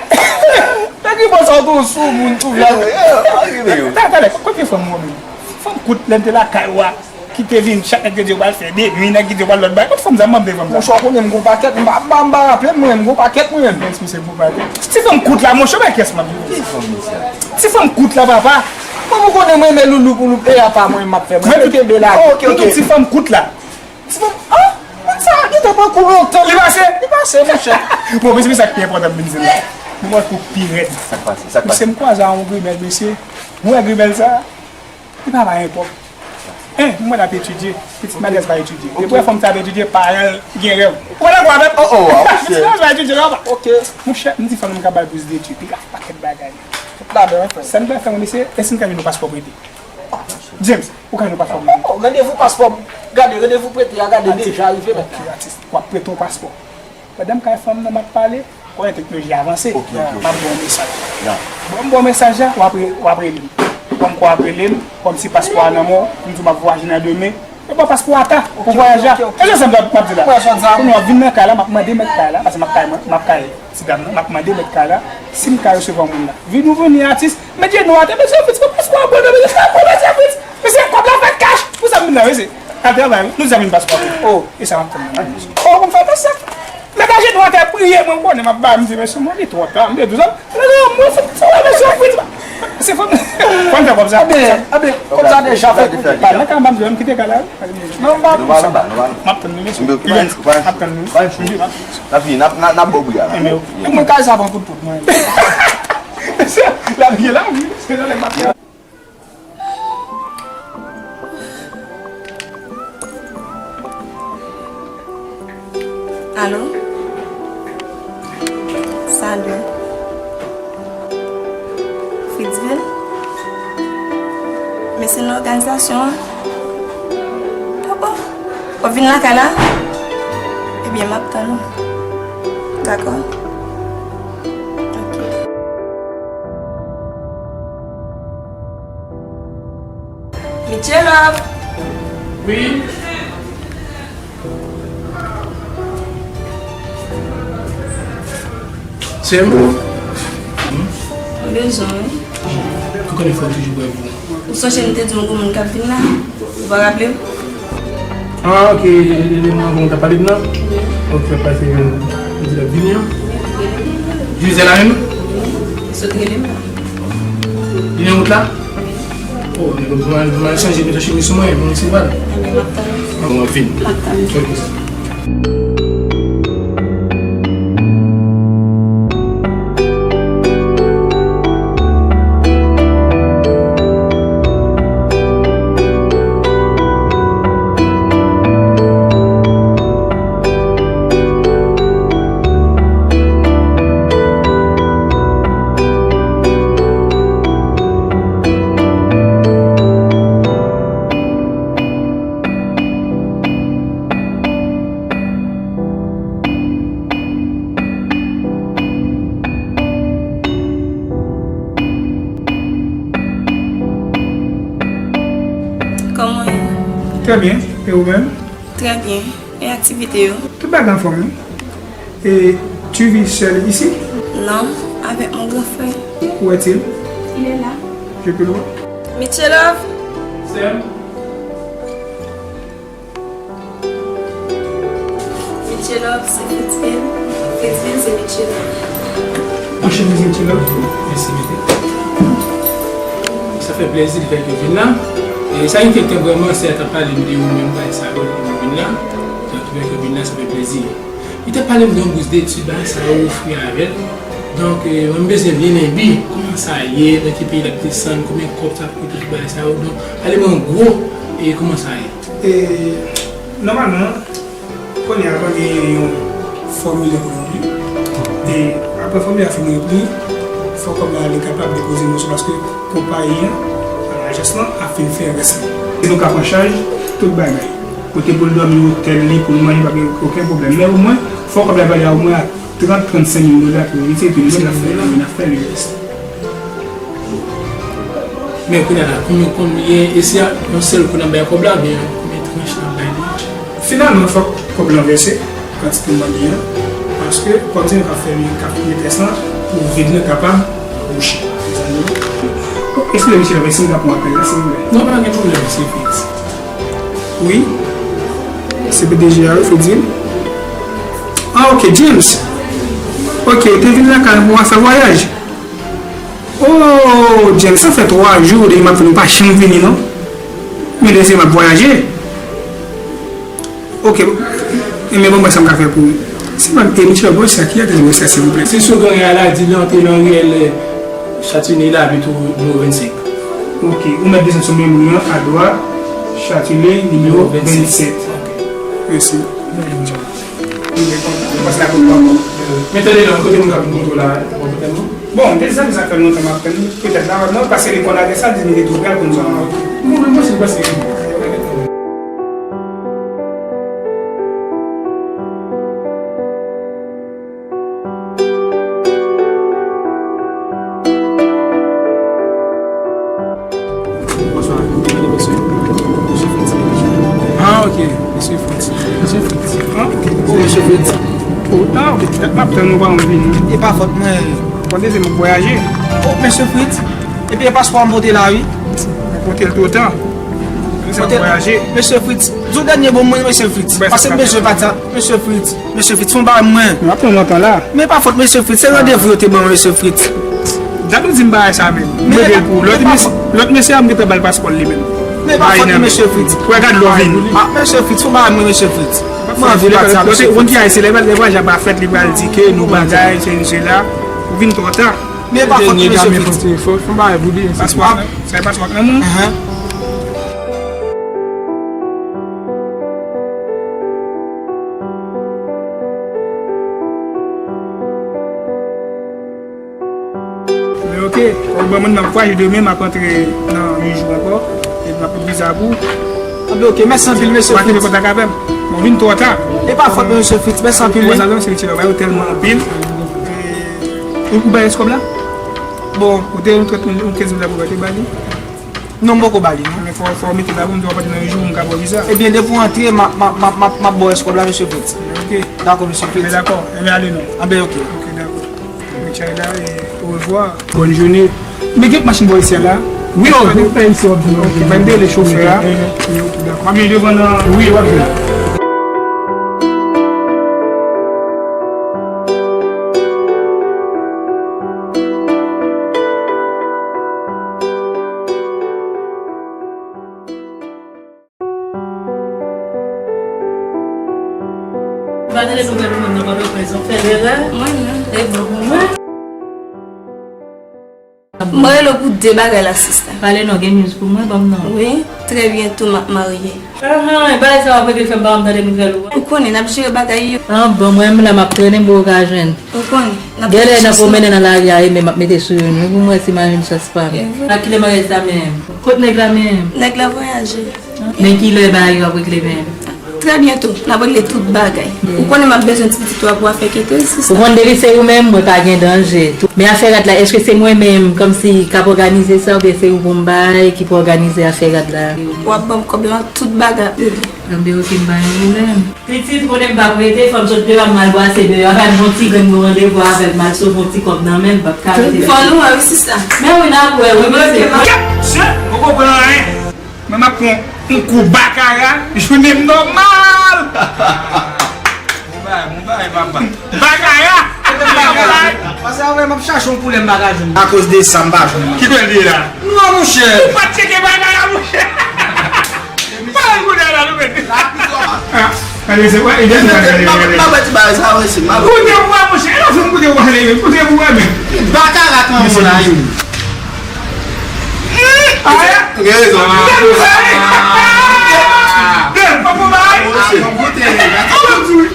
Tande grimo sa, ou tou sou moun, tou vle. Tande, tande, kot vye fanm ou an menm? Fanm kout, lè m te lakay ou a. Ki te vin, chak nèg te di yo pral fè de nwi, nèg ki di yo pral lòt bagay. Kot fanm sa, m ap mande fanm sa. Monchè, w konnen m gon pakèt, m pa, m pa, m pa raple m, mwen, m gon pakèt, mwen. Yes, misye gon pakèt. Ti fanm kout la, monchè, men kiyès m ap di? Ki fanm misye? Ti fanm kout la, papa. Mwen, ou konnen mwen, men louloup, louloup, e apa mwen, m ap fè, mwen, mwen kenbe la. Ok, ok. Ti fanm kout la. Ti fanm, ah, moun sa, li te pran kou lontan. Li pase? Li pase, monchè. Bon, mesye, sa ki pi enpòtan, m vin di la. Nou wè kou pi rèd. Sa k pase? Sa k pase? Mesye, m kwaze a yon grimèl, mesye. Ou wè grimèl sa? Li pa bay enpòt. Hein, mwen ap etidye. Pitit madanm pa etidye. Depi fanm sa ap etidye, paran l gen rèv. Ou pa dakò avè m? Oh, oh, ah, monchè. Pitit madanm pa etidye, non, pa. Ok. Monchè, m di fanm nan m ka ba l bous detwi. Li ka fè pakèt bagay. Tout ladan, wi, frè. Sa n pral fè, mesye, e si n ka jwenn yon paspò prete? James, ou ka jwenn yon paspò prete? Oh, randevou paspò. Gade, randevou prete a, gade, deja rive, mèt la. Ok, atis, w ap prete yon paspò. Pandan m ka fè fanm nan, m ap pale, konnen teknoloji avanse. Ok, ok. M ap ba w mesaj. Ya. Bon, m ba w mesaj la, w ap re-, w ap rele m. Kòm kwa w ap rele m, kòmsi paspò a nan men w, m di w m ap vwayaje nan demen. E ba w paspò a ta, pou vwayaj la. Ok, ok, ok. E se sa m ap di la. Kounye a w ap vin nan kay la, m ap mande mèt kay la, paske m ap kay mwen, m ap kay ti dam nan, m ap mande mèt kay la, si m ka resevwa moun la. Vin ou vini, atis, met jenou atè, mesye, Fritz, pran paspò a, bon, mesye, pran paspò a, Fritz. Mesye, kòb la fèt kach, pou sa m vin la, mesye. Al travay, wi. Nou zanmi m paspò. Oh, e sa m ap tann nan. Oh, konn fè sa. Met ajenou atè, priye mwen, m konnen m ap ba misye, mesye, mwen, li twò ta, m te di w sa. Mwen, mwen, se, se, mwen, mesye, Fritz. Se fò, fò n fè kòb sa. Abe, abe, kòb sa deja fè koute. Pa nan ka, m ap di w, m kite ka la, wi. Non, m pa. Nou pa anba, nou pa anba. M ap tann nou, mesye. M ap tann nou. M ap tann nou. N ap vini, n ap, n ap, n ap ba w bri a la. Mwen, kay sa pran kout poud, mwen. Mesye, l ap vini la, wi. Se nan lè m ap Alo? Salut. Fritzville? Men se nan òganizasyon an? Papa? W ap vin lakay la? Ebyen, m ap tann ou. Dakò? Ok. Mitchelov! Wi. Sè m? Mwen bezwen w, wi. Ou konnen fò m toujou prè pou ou. Ou sonje m te di w gon moun k ap vin la? Ou pa raple w? Ah, ok, e, e, e, mwen, bon, w t ap pale m nan? Wi. Ok, w ap pase, e, di l ap vini an? Wi, li rele m. Jezi la menm? Wi, li sot rele m la. Li nan wout la? Wi. Oh, nèg yo mal, mal chanje, mete chemiz sou mwen, mwen se bal. Anben, m ap tann. Bon, m ap vini. M ap tann. Ok. Kòman w ye? Trè byen. E ou menm? Trè byen. E aktivite yo? Tout bagay anfòm, wi. Et tu vis seul ici? Non, avec mon grand frère. Où est-il? Il est là. Je peux le voir? Mitchelov! Sè m. Mitchelov, se Fritzville. Fritzville, se Mitchelov. Anchante, Mitchelov. Mèsi, mèsi. Sa fè plezi lè fèk yo vin la. E sa enkyete m vrèman, se ata pale m de ou menm, bagay sa yo, lè yo vin la. Donk, lè yo vin la, sa fè plezi. Li te pale m de yon bous detid, bagay sa yo, ou fri avè l. Donk, e, mwen, m bezwen byen enbi, kòman sa ye, nan ki peyi l ap desann, konbyen kòb sa ap koute, tout bagay sa yo. Donk, pale m an gwo, e kòman sa ye. E, nòmalman, kounye a, va gen yon fòmilè pou ranpli. E apre fòmilè a fin ranpli, fò kòb la li kapab depoze moso paske konpayi an, ajans lan, ap fin fè rès la. Nou ka pran chaj tout bagay. Kote pou l dòmi, otèl li, pou l manje, pa gen okenn pwoblèm. Men omwen, fò kòb la vale a omwen a trant, trannsenk mil dola pou li, epi nou menm n ap fè, n ap fè le rès. Men kounye a la, konbyen, konbyen, e si a yon sèl kou n ap bay kòb la, oubyen konbyen tranch n ap bay li? Finalman, fòk kòb lan vèse, kantite m mande an, paske kòm se nou k ap fè li, k ap fè tès lan, pou vid lan kapab bouche. Eskize m, mesye, si m ka pran apèl la, silvouplè? Non, pa gen pwoblèm, se fiks. Wi. Se P D G a, wi, fò di m. Ah, ok, James. Ok, ou te vin lakay pou afè vwayaj. Oh, James, sa fè twa jou depi m ap vin, ou pa janm vini, non. Men dezyèm m ap vwayaje. Ok, men bon, mwen sa m ka fè pou ou. Se pa, e, Mitchelov, sa ki adrès mwen sa, silvouplè? Se sou gran riyèl la, di l antre nan riyèl, eh, Chatuny la, epi tou nimewo vennsenk. Ok, ou mèt desann sou men moun nan, adwat, Chatuny, nimewo vennsenk. Ok. Mèsi. Pase la pou mwen. Men tande non, kote moun k ap vin kote w la, ou konn tande non? Bon, m te di sa, men sa fè lontan m ap tann li. Petèt la, non, paske li konn adrès la, di li te tou pral konn sa. Bon, men mwen, se pase. Bonswa, mesye Fritz. Ah, ok, mesye Fritz. Mesye Fritz. Ah, ok. Oh, mesye Fritz. Oh, ah, ok, petèt m ap tann ou pa vini. E pa fòt mwen. Konn se m ap vwayaje. Oh, mesye Fritz. Epi e paspò a m pote la, wi. Mwen pote l toutan. Mesye Fritz, di yon dènye mo mwen, mesye Fritz. Paske m bezwen pati a, mesye Fritz. Mesye Fritz, fè yon bagay mwen. Nou ap pran lontan la. Men pa fòt mesye Fritz, se randevou yo te ban mwen, mesye Fritz. Dat ou di m bagay sa menm. M mande l pou ou. Lòt mesye, lòt mesye a m gentan ba l paspò l li menm. Men pa fòt mesye Fritz. Wè gad lè w vini. Ah, mesye Fritz, fè yon bagay mwen, mesye Fritz. Mwen anvi pati a, mesye Fritz. Ou konn ki a se lè vwayajan ap fèt, li pral di ke nou bagay, se li, se la. Ou vin twò ta. Men pa fòt mesye Fritz. Fè yon bagay pou li. Paspò, sa e paspò nan men w? Men oke, ou ban mwen nan vwayaje demen, m ap antre nan uit jou ankò, epi m ap pran viza pou ou. Anben oke, mèsi anpil, mesye Fritz. Ou pa kenbe kontak avè m. Bon, vin twò ta. E pa fòt mwen, mesye Fritz, mèsi anpil, wi. Bon, sa se ti bagay, ou tèlman anpil. E, ou, ou bay èskòb la? Bon. Ou te yon trant mil, yon kenz mil la pou ou te ba li? Non, m poko ba li, non. Men fò, fò w mete la pou m, ou antre nan yon jou, m ka ba w viza. Ebyen, depi w antre, m a, m a, m a, m a, m a ba w èskòb la, mesye Fritz. Oke. Dakò, mesye Fritz. Men dakò. Enben, ale non. Anben, oke. Oke, dakò. Michaela, e, orevwa. Bòn jounen. Men gen machin bò isi a la? Wi, o, gen pè isi, o. Oke, mande le chofè a. Oke, dakò. M ap vin devan nan. Wi, w ap vin. Pa tande nouvèl ou menm nan Pòtoprens, ou fè erè. Mwen menm. E bon pou mwen. Mwen rele w pou de bagay la, sista. Pale non, gen news pou mwen, ban m non. Wi, trè byento m ap marye. Ahan, e bagay sa w ap regle fè m pa janm tande nouvèl ou. Ou konnen, n ap jere bagay yo. An bon, mwen menm la m ap trennen m poko ka jwenn. Ou konnen, n ap jere chans nou. Genlè nan pwomennen nan lari a, e men m ap mete sou youn, wi, pou m wè si m a jwenn chans pa m. E vre. Ak kilè maryaj sa menm? Kot nèg la menm? Nèg la vwayaje. Men kilè bagay yo ap regle menm? Trè byento, n ap regle tout bagay. Ou konnen m ap bezwen ti pitit ou a pou afè kete, sista. Ou konn depi se ou menm, mwen pa gen danje. Men afè rad la, èske se mwen menm, kòmsi, k ap òganize sa, oubyen se ou pou m bay, ki pou òganize afè rad la? W ap ban m kòb la, tout bagay ap regle. Anben oke, m pa gen pwoblèm. Pitit, konnen m p ap rete, fò m sot deyò, m al bwase deyò. Fè m yon ti grenn bon randevou avè l, m al sove yon ti kòb nan men l, m p ap ka rete. Fò nou wè wi, sista. Men wi, n ap wè, wi, mesye. Kèt, chen, ou konprann anyen. Mwen m ap pran yon kou bakara, jounen m nòmal. Bon bagay, bon bagay, papa. Bakara! Pase avè m ap chache yon koulè m pa ka jwenn. Akoz de sa m pa jwenn. Ki koulè l ye la? Nwa, monchè. Ou pa t tcheke bakara, monchè. Pale koulè la, nou mete. Gade, se wè, e de sa, gade, gade. M ap wè ti bagay sa, wè, se mal. Koute bwa, monchè. E la, fè m koute bwa, ale, koute bwa, men. Bakara, kòman la, yo? Gen rezon.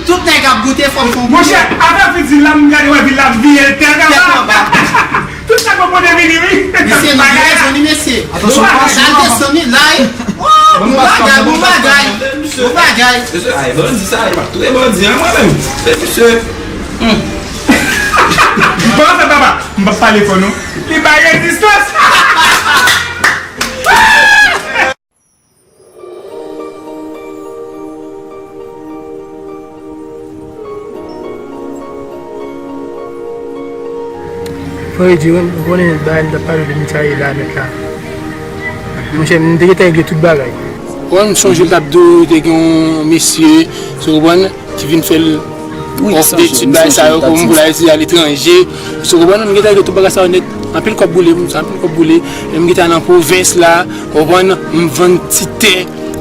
Tout nèg ap goute, fò m fè yon goute. Monchè, afè fi di la, m gade, wè, fi la, vi, el tèt anba. Tout sa k ap pote vini, wi. Mesye, nou gen rezon, wi, mesye. Atansyon, atansyon. Al desann, wi, la, wi. Oh, bon bagay, bon bagay. Bon bagay. Mesye, ay, bandi sa, e pa tou e bandi, an, mwen menm. Se misye. Hmm. Bon, sa papa, m p ap pale fò, non. Li bay rezistans. Frè Edi, ou konnen bagay m t ap pale w de Michaela nèt la. Monchè, m te gentan regle tout bagay. Ou konn, m sonje m t ap di w te gen yon mesye, se w konprann, ki vin fè l òf de etid bagay sa yo pou m pou l al etidye aletranje. Ou konprann, m gentan regle tout bagay sa yo nèt. Anpil kòb boule pou m sa, anpil kòb boule. E m gentan nan pwovens la, ou konprann, m vann ti tè,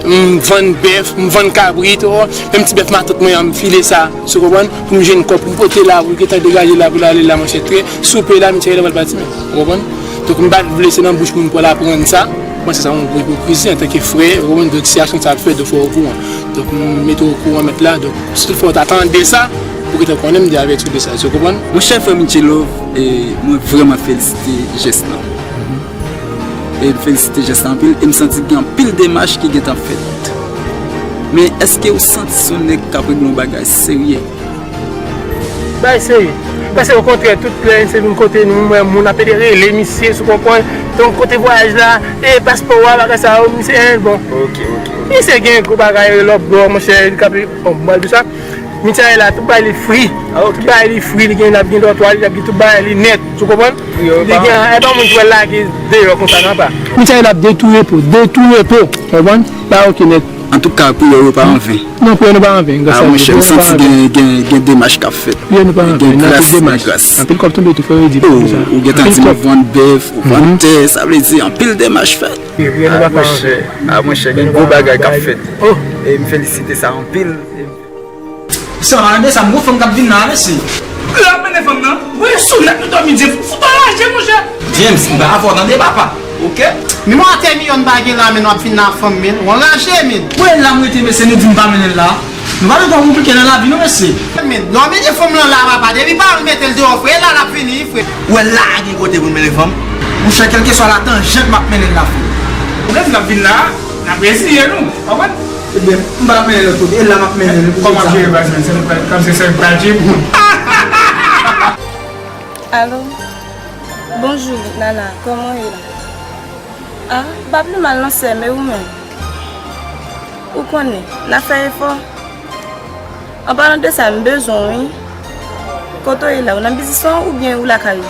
m vann bèf, m vann kabrit, ou konprann, menm ti bèf matant mwen an, m file sa, ou konprann, pou m jwenn kòb pou m pote la, pou l gentan degaje la, pou l ale la, monchè, trè, soupe la, m tire la, pral pati menm, ou konprann? Donk, m pa t vle se nan bouch moun pou al aprann sa. Mwen, se sa yon gwo ipokrizi antanke frè, ou konprann? Donk, si aksyon sa ap fèt, donk, fò w okouran. Donk, m mete w okouran mèt la. Donk, si toutfwa w ta tande sa, ou gentan konnen m te avèti w de sa, ou konprann? Monchè, frè Michelo, e, mwen vrèman felisite jès lan. E m felisite jès lan anpil, e m santi gen anpil demach ki gentan fèt. Men, èske w santi se yon nèg k ap regle yon bagay serye? Bay serye. Paske okontrè, tout lè se vin kote nou, m wè moun ap ede rele misye, si w konprann. Donk, kote vwayaj la, e paspò a, bagay sa yo, misye, en, bon. Ok, ok, ok. Misye gen gwo bagay lòtbò, monchè, li k ap, bon, m pral di sa. Michaela, tout bagay li fri. Ah, ok. Tout bagay li fri, li gen, l ap gen dòtwa, li ap gen tout bagay li nèt. Ou konprann? Wi, wi, li gen, e pa moun ki pral lage deyò konsa, non, pa. Michaela ap de tou repo, de tou repo. Ou konprann? Bagay ok nèt. Antouka, priyè yo pa anven. Non, priyè nou pa anven. Ah, monchè, ou santi gen, gen, gen demach k ap fèt. Priyè nou pa anven. Gen gras, gen gras. Anpil kòb tonbe tou, fò yo di. Oh, ou gentan di m vann bèf, ou vann tè, sa vle di anpil demach fèt. Wi, priyè nou pa anven. Ah, monchè, gen gwo bagay k ap fèt. Oh. E m felisite sa anpil. Sa, tande sa, m gon fanm k ap vin la, mesye. Lè w ap mennen fanm nan, voye sou nèt nou dòmi, James. Fout anraje, monchè. James, m pa avè w, tande, papa. Ok? Menm yon atè milyon n pa gen la, men w ap vin la fanm, men. Ou anraje, men. Ou wè la m rete, mesye, nou di m pa mennen l la. Nou pa bezwen konplike nan lavi, non, mesye. Men, lè w mennen fanm lan la, papa, depi paran l mete l deyò, frè, e la l ap vini, frè. Ou wè la a gen kote pou n mennen fanm? Monchè, kèlkeswa la tanjant m ap mennen l la, frè. Ou vle di n ap vin la a, n ap reziye nou, w konprann? Ebyen, m pa ap mennen l lòt kote, e la m ap mennen l pou kòman jere baz mwen, se nou pral, kòm se sèl pral jere. Alo? Bonjou, Nana, kòman w ye la? Ah, m pa pi mal non, sè m, e ou menm? Ou konnen, n ap fè efò. An palan de sa, m bezwen w, wi. Kote w ye la? Ou nan biznis lan oubyen ou lakay ou?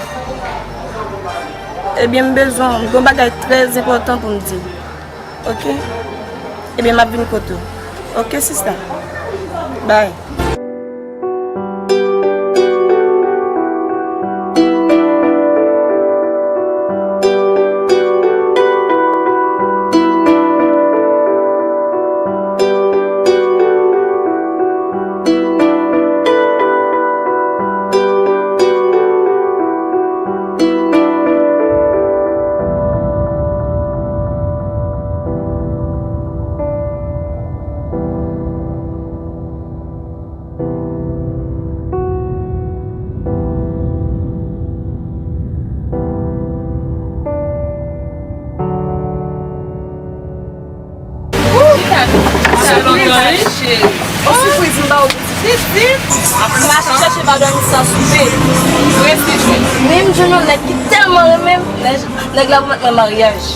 Ebyen, m bezwen w. M gen yon bagay trè enpòtan pou m di w. Ok? Ebyen, m ap vin kote w. Ok, sista? Bay. Ou, sa lontan, wi. Yon sipriz m ba ou, pitit. M mache chèche pa dòmi san soupe. Resi jwenn. Wi, m jwenn yon nèg ki tèlman renmen m. Nèg, nèg la pwomèt mwen maryaj.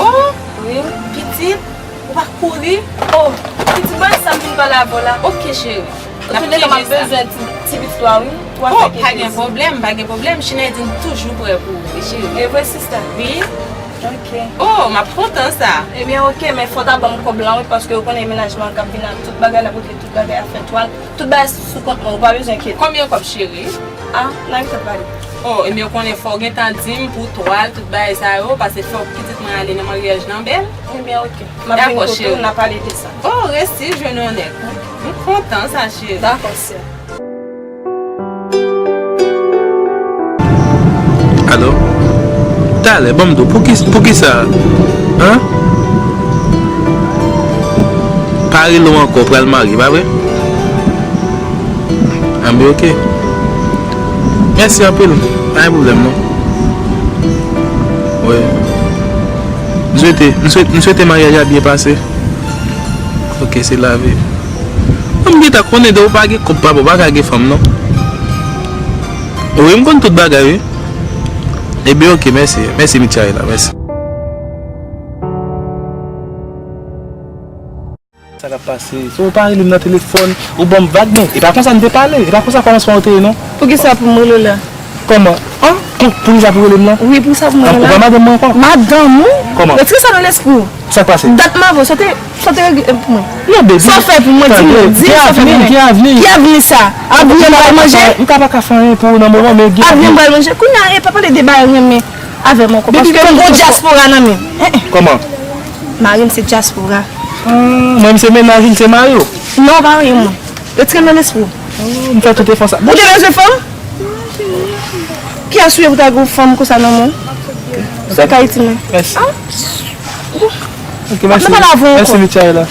Oh, wi. Pitit, ou pa kouri? Oh, pitit, bon, sa m vin pale avè w la. Ok, cheri. Antoulèka, m ap bezwen ti, ti pitit ou a, wi. Pou afè kèk jou. Oh, pa gen pwoblèm, pa gen pwoblèm. Schneider toujou prè pou ou, wi, cheri. E vre, sista? Wi. Ok. Oh, m ap kontan sa. Ebyen, ok, men fò w ta ban m kòb lan, wi, paske ou konnen mennaj mwen an k ap vin ak tout bagay, l ap regle tout bagay, afè twal. Tout bagay sou kont mwen, ou pa bezwen enkyete. Konbyen kòb, cheri? Ah, n a gentan pale. Oh, ebyen, ou konnen fò w gentan di m pou twal, tout bagay sa yo, paske fòk pitit mwen ale nan maryaj nan bèl. Ebyen, ok. M ap vin kote w, n a pale de sa. Oh, resi jwenn yon nèg. M kontan sa, cheri. Dakò, sè. Alo? Talè, ban m di w, pou ki, pou ki sa? An? Pa rele w ankò, pral marye, pa vre? Anben, ok. Mèsi anpil. Pa gen pwoblèm, non. Wi. M swete, m swete, m swete maryaj la byen pase. Ok, se lavi. Mwen, m gentan konnen, depi w pa gen kòb, papa, w pa ka gen fanm, non. Wi, m konn tout bagay, wi. Ebyen, ok, mèsi. Mèsi, Michaela, mèsi. Sa k ap pase? Si w pa rele m nan telefòn, ou ban m vag, men e pa konsa n te pale, e pa konsa kòmansman w te ye, non. Poukisa pou m rele w la? Kòman? An? Pou, poukisa pou w rele m nan? Wi, poukisa pou m rele w la? Ou pa madanm mwen ankò? Madanm ou? Kòman? Retire sa nan lespri w. Sa k pase? Dat m avè w, sa w te, sa w te regle pou mwen? Non, baby. Sa w fè pou mwen, di m non, di m sa w fè pou mwen. Ki avni? Ki avni sa? Avni m pral manje? M ka pa ka fè anyen pou ou nan moman, men gen avni m pral manje? Kounye a, e pa pale de bagay renmen avè m ankò, paske m gon dyaspora nan men m. Kòman? Mari m se dyaspora. Ah, mwen, m se mennaj ou, m se mari w. Non, pa anyen, mwen. Retire m nan lespri w. Oh, m fè tout efò sa. Ou te bezwen fanm? Kiyès ou ye pou ta gen yon fanm konsa nan men w? Sèk Ayiti, men. Mèsi. Ah? Ok, mèsi. Mèsi, Michaela.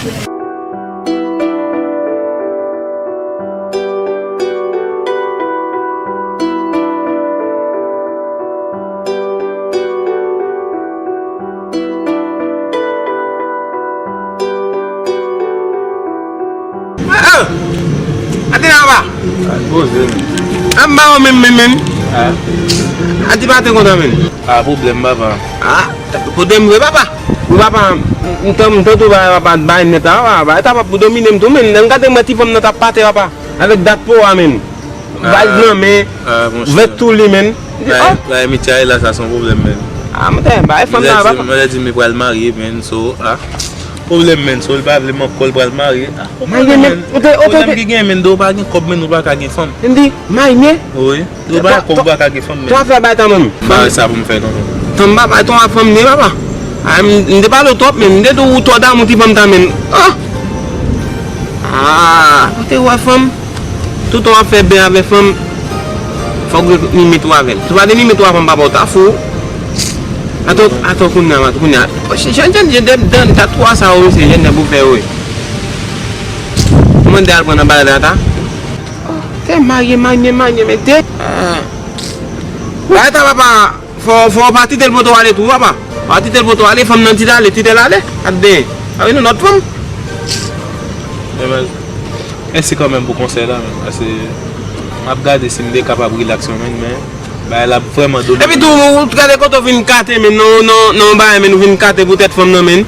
Ah, ah! Ate la, papa. Al poze, men. An ba w menm, menm, menm. Ah. Ati pa te kontan, menm. Ah, pwoblèm, papa. Ah, pwoblèm vre, papa. Wi papa, m, m, m tann, m tann tou bagay papa, bagay nèt la, papa, bagay ta pap domine m tou, men, lè m gade m wè ti fanm nan t ap pate, papa, avèk dat po a, men. Valiz nan men, vèt tou li, men. M di, ah! Bagay Mitya la, sa se yon pwoblèm, men. Ah, mwen te, bagay fanm nan, papa. Mwen te di m pral marye, men, so, ah. Pwoblèm, men, so, li pa vle m ankò, li pral marye. Ah, pwoblèm, men. Pwoblèm ki gen, men, de w pa gen kòb, men, ou pa ka gen fanm. M di, marye? Wi. Yo ba kòb ou pa ka gen fanm menm. Twa fè bay tan menm. Ba sa pou m fè tonton. Tann papa, twa fanm ne papa. Ah, m, m te pale w twòp menm. M te di w twò damou ti fanm ta menm. Ah! Ah, ou te wè fanm. Tout tan w ap fè byen avè fanm. Fòk ou limit ou avè l. Si w pa te limit ou avè fanm papa, w ta fou. Ato, ato kounye a, kounye a. Jèn, jèn, jèn, dan, dan, ta twa sa yo, se jèn nèg ou fè yo. Mande al pran nan balada ta. Te marye, marye, marye, men te. Ah. Bagay ta papa, fò, fò w pa kite l pote w ale tou, papa. Pa kite l pote w ale, fanm nan di l ale, kite l ale. Ap de. Ap vin yon lòt fanm. Men, men, mèsi kanmenm pou konsèy la, men. Paske m ap gade si m te kapab rilaks yon menm, men bagay la ap vrèman domine. Epi tou, ou gade kote w vin kate, men, non, non, non, bagay, men, ou vin kate poutèt fanm nan, men.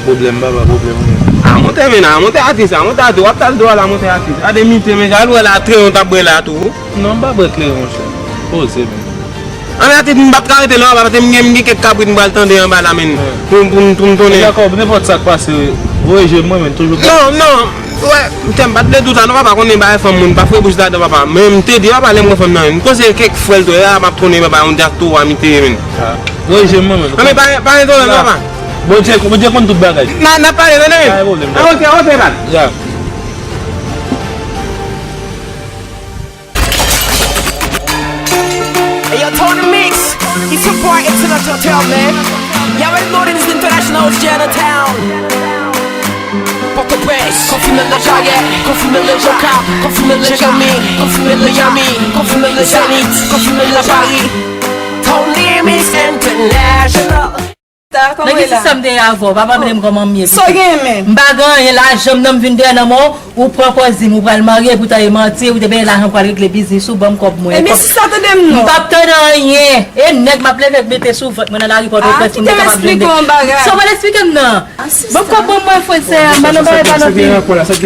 Pwoblèm, papa, pwoblèm, wi. A monte, men, a monte, atis, a monte, atis. W ap tal dwa la, monte, atis. Gade, mite, men, jan l wè la, treyon t ap bwè la, tou. Non, m pa bwè kleyon, monchè. Poze, men. Ann, atis, m p ap ka rete la, papa, paske m gen, m gen kèk kabrit m pral tande anba la, men. Pou, pou, pou m tounen. Dakò, nenpòt sa k pase, voye je m, mwen, men, toujou. Non, non, wè, m te, m pa t vle di w sa, non, papa, konnen bagay fanm moun, pa fre bouch ladan, papa. Men, m te di, papa, lè m wè fanm nan, men, m koze kèk frè l tou, e a, m ap tounen, papa, yon dyaspora, mite, men. Voye je m, mwen, men. Ann, men, pa, pa gen pwoblèm, papa. Bondye, Bondye konn tout bagay. N a, n a pale, tande, men. Pa gen pwoblèm. Ok, ok, bad. Ya. Hey, yo, Tony Mix, it's your boy, Excellent Hotel, man. Y'all already know that it's international, it's Jenna Town. Port-au-Prince, konfime le Jayè, konfime le Joca, konfime le Jeremi, konfime le Miami, konfime le Zenith, konfime le Paris. Tony Mix International. Sa, kòman w ye la? Men ki sistèm te ye avè w? Papa, mande m kòman m ye, pitit. Sa w gen, men? M pa gen anyen, lajan m nan, m vin dèyè nan men w, ou pran pòz di m ou pral marye, poutan e manti, ou te benyen lajan pou al regle biznis ou, ban m kòb mwen. Ebyen, sista, tande m non. M p ap tande anyen. E nèg m ap leve mete sou vant mwen nan lari Pòtoprens pou m te kapab jwenn de. Sa w pral eksplike m nan? Ban m kòb mwen, frè, sè, m pa nan bagay, pa nan pi.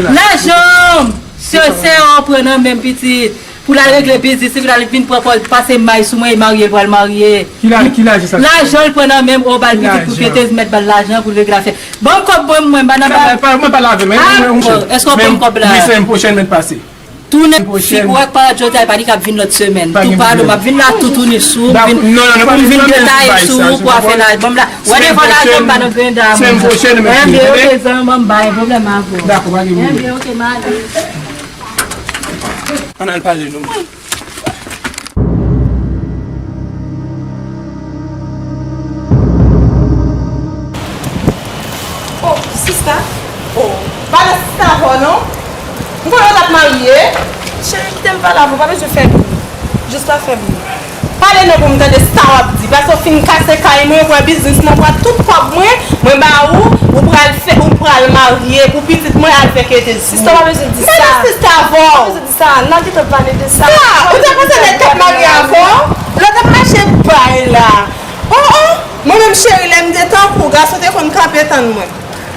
Lajan m, sè, sè, w pran nan men m, pitit. Pou l al regle biznis li, pou l al vin pran kò l, pase may sou mwen, e marye l pral marye. Ki la, ki lajan sa? Lajan l pran nan men m, o, ba l pitit pou pete, mèt ba l lajan pou l regle afè. Ban m kòb mwen, mwen, ba nan ba. Mwen pa lave men. Ah, bon, èske w pran kòb la? Wi, semèn pwochèn mèt pase. Tounen, fi, ou wè k pa jodi a, pa li k ap vin lòt semèn. Tou pa nou, m ap vin la toutouni sou, m vin, pou m vin detaye sou ou, pou afè la, ban m la. Wè devan lajan m ba nan grenn dam. Semèn pwochèn, mèt. Enben, ok, zanmi, ban m bay pwoblèm avè w. Dakò, pa gen pwoblèm. Enben, ok, m ale. Ann al pale nou. Oh, sista. Oh, pa nan sista avè w non. M konnen w t ap marye. Cheri, kite m pale avè w, pa bezwen fè bri. Jis pa fè bri. Pale non pou m tande sa w ap di. Paske w fin kase kay mwen, w pran biznis mwen, w pran tout kòb mwen, mwen ba ou, ou pral fè, ou pral marye pou pitit mwen al fè kete sou ou. Sista, w pa bezwen di sa. M pa nan sista avè w. W pa bezwen di sa. N a gentan pale de sa. Sa, ou te panse nèg k ap marye avè w? Lè w t ap mache bay la. Oh, oh, mwen menm cheri, lè m te tankou w, gason te konn kanpe tann mwen.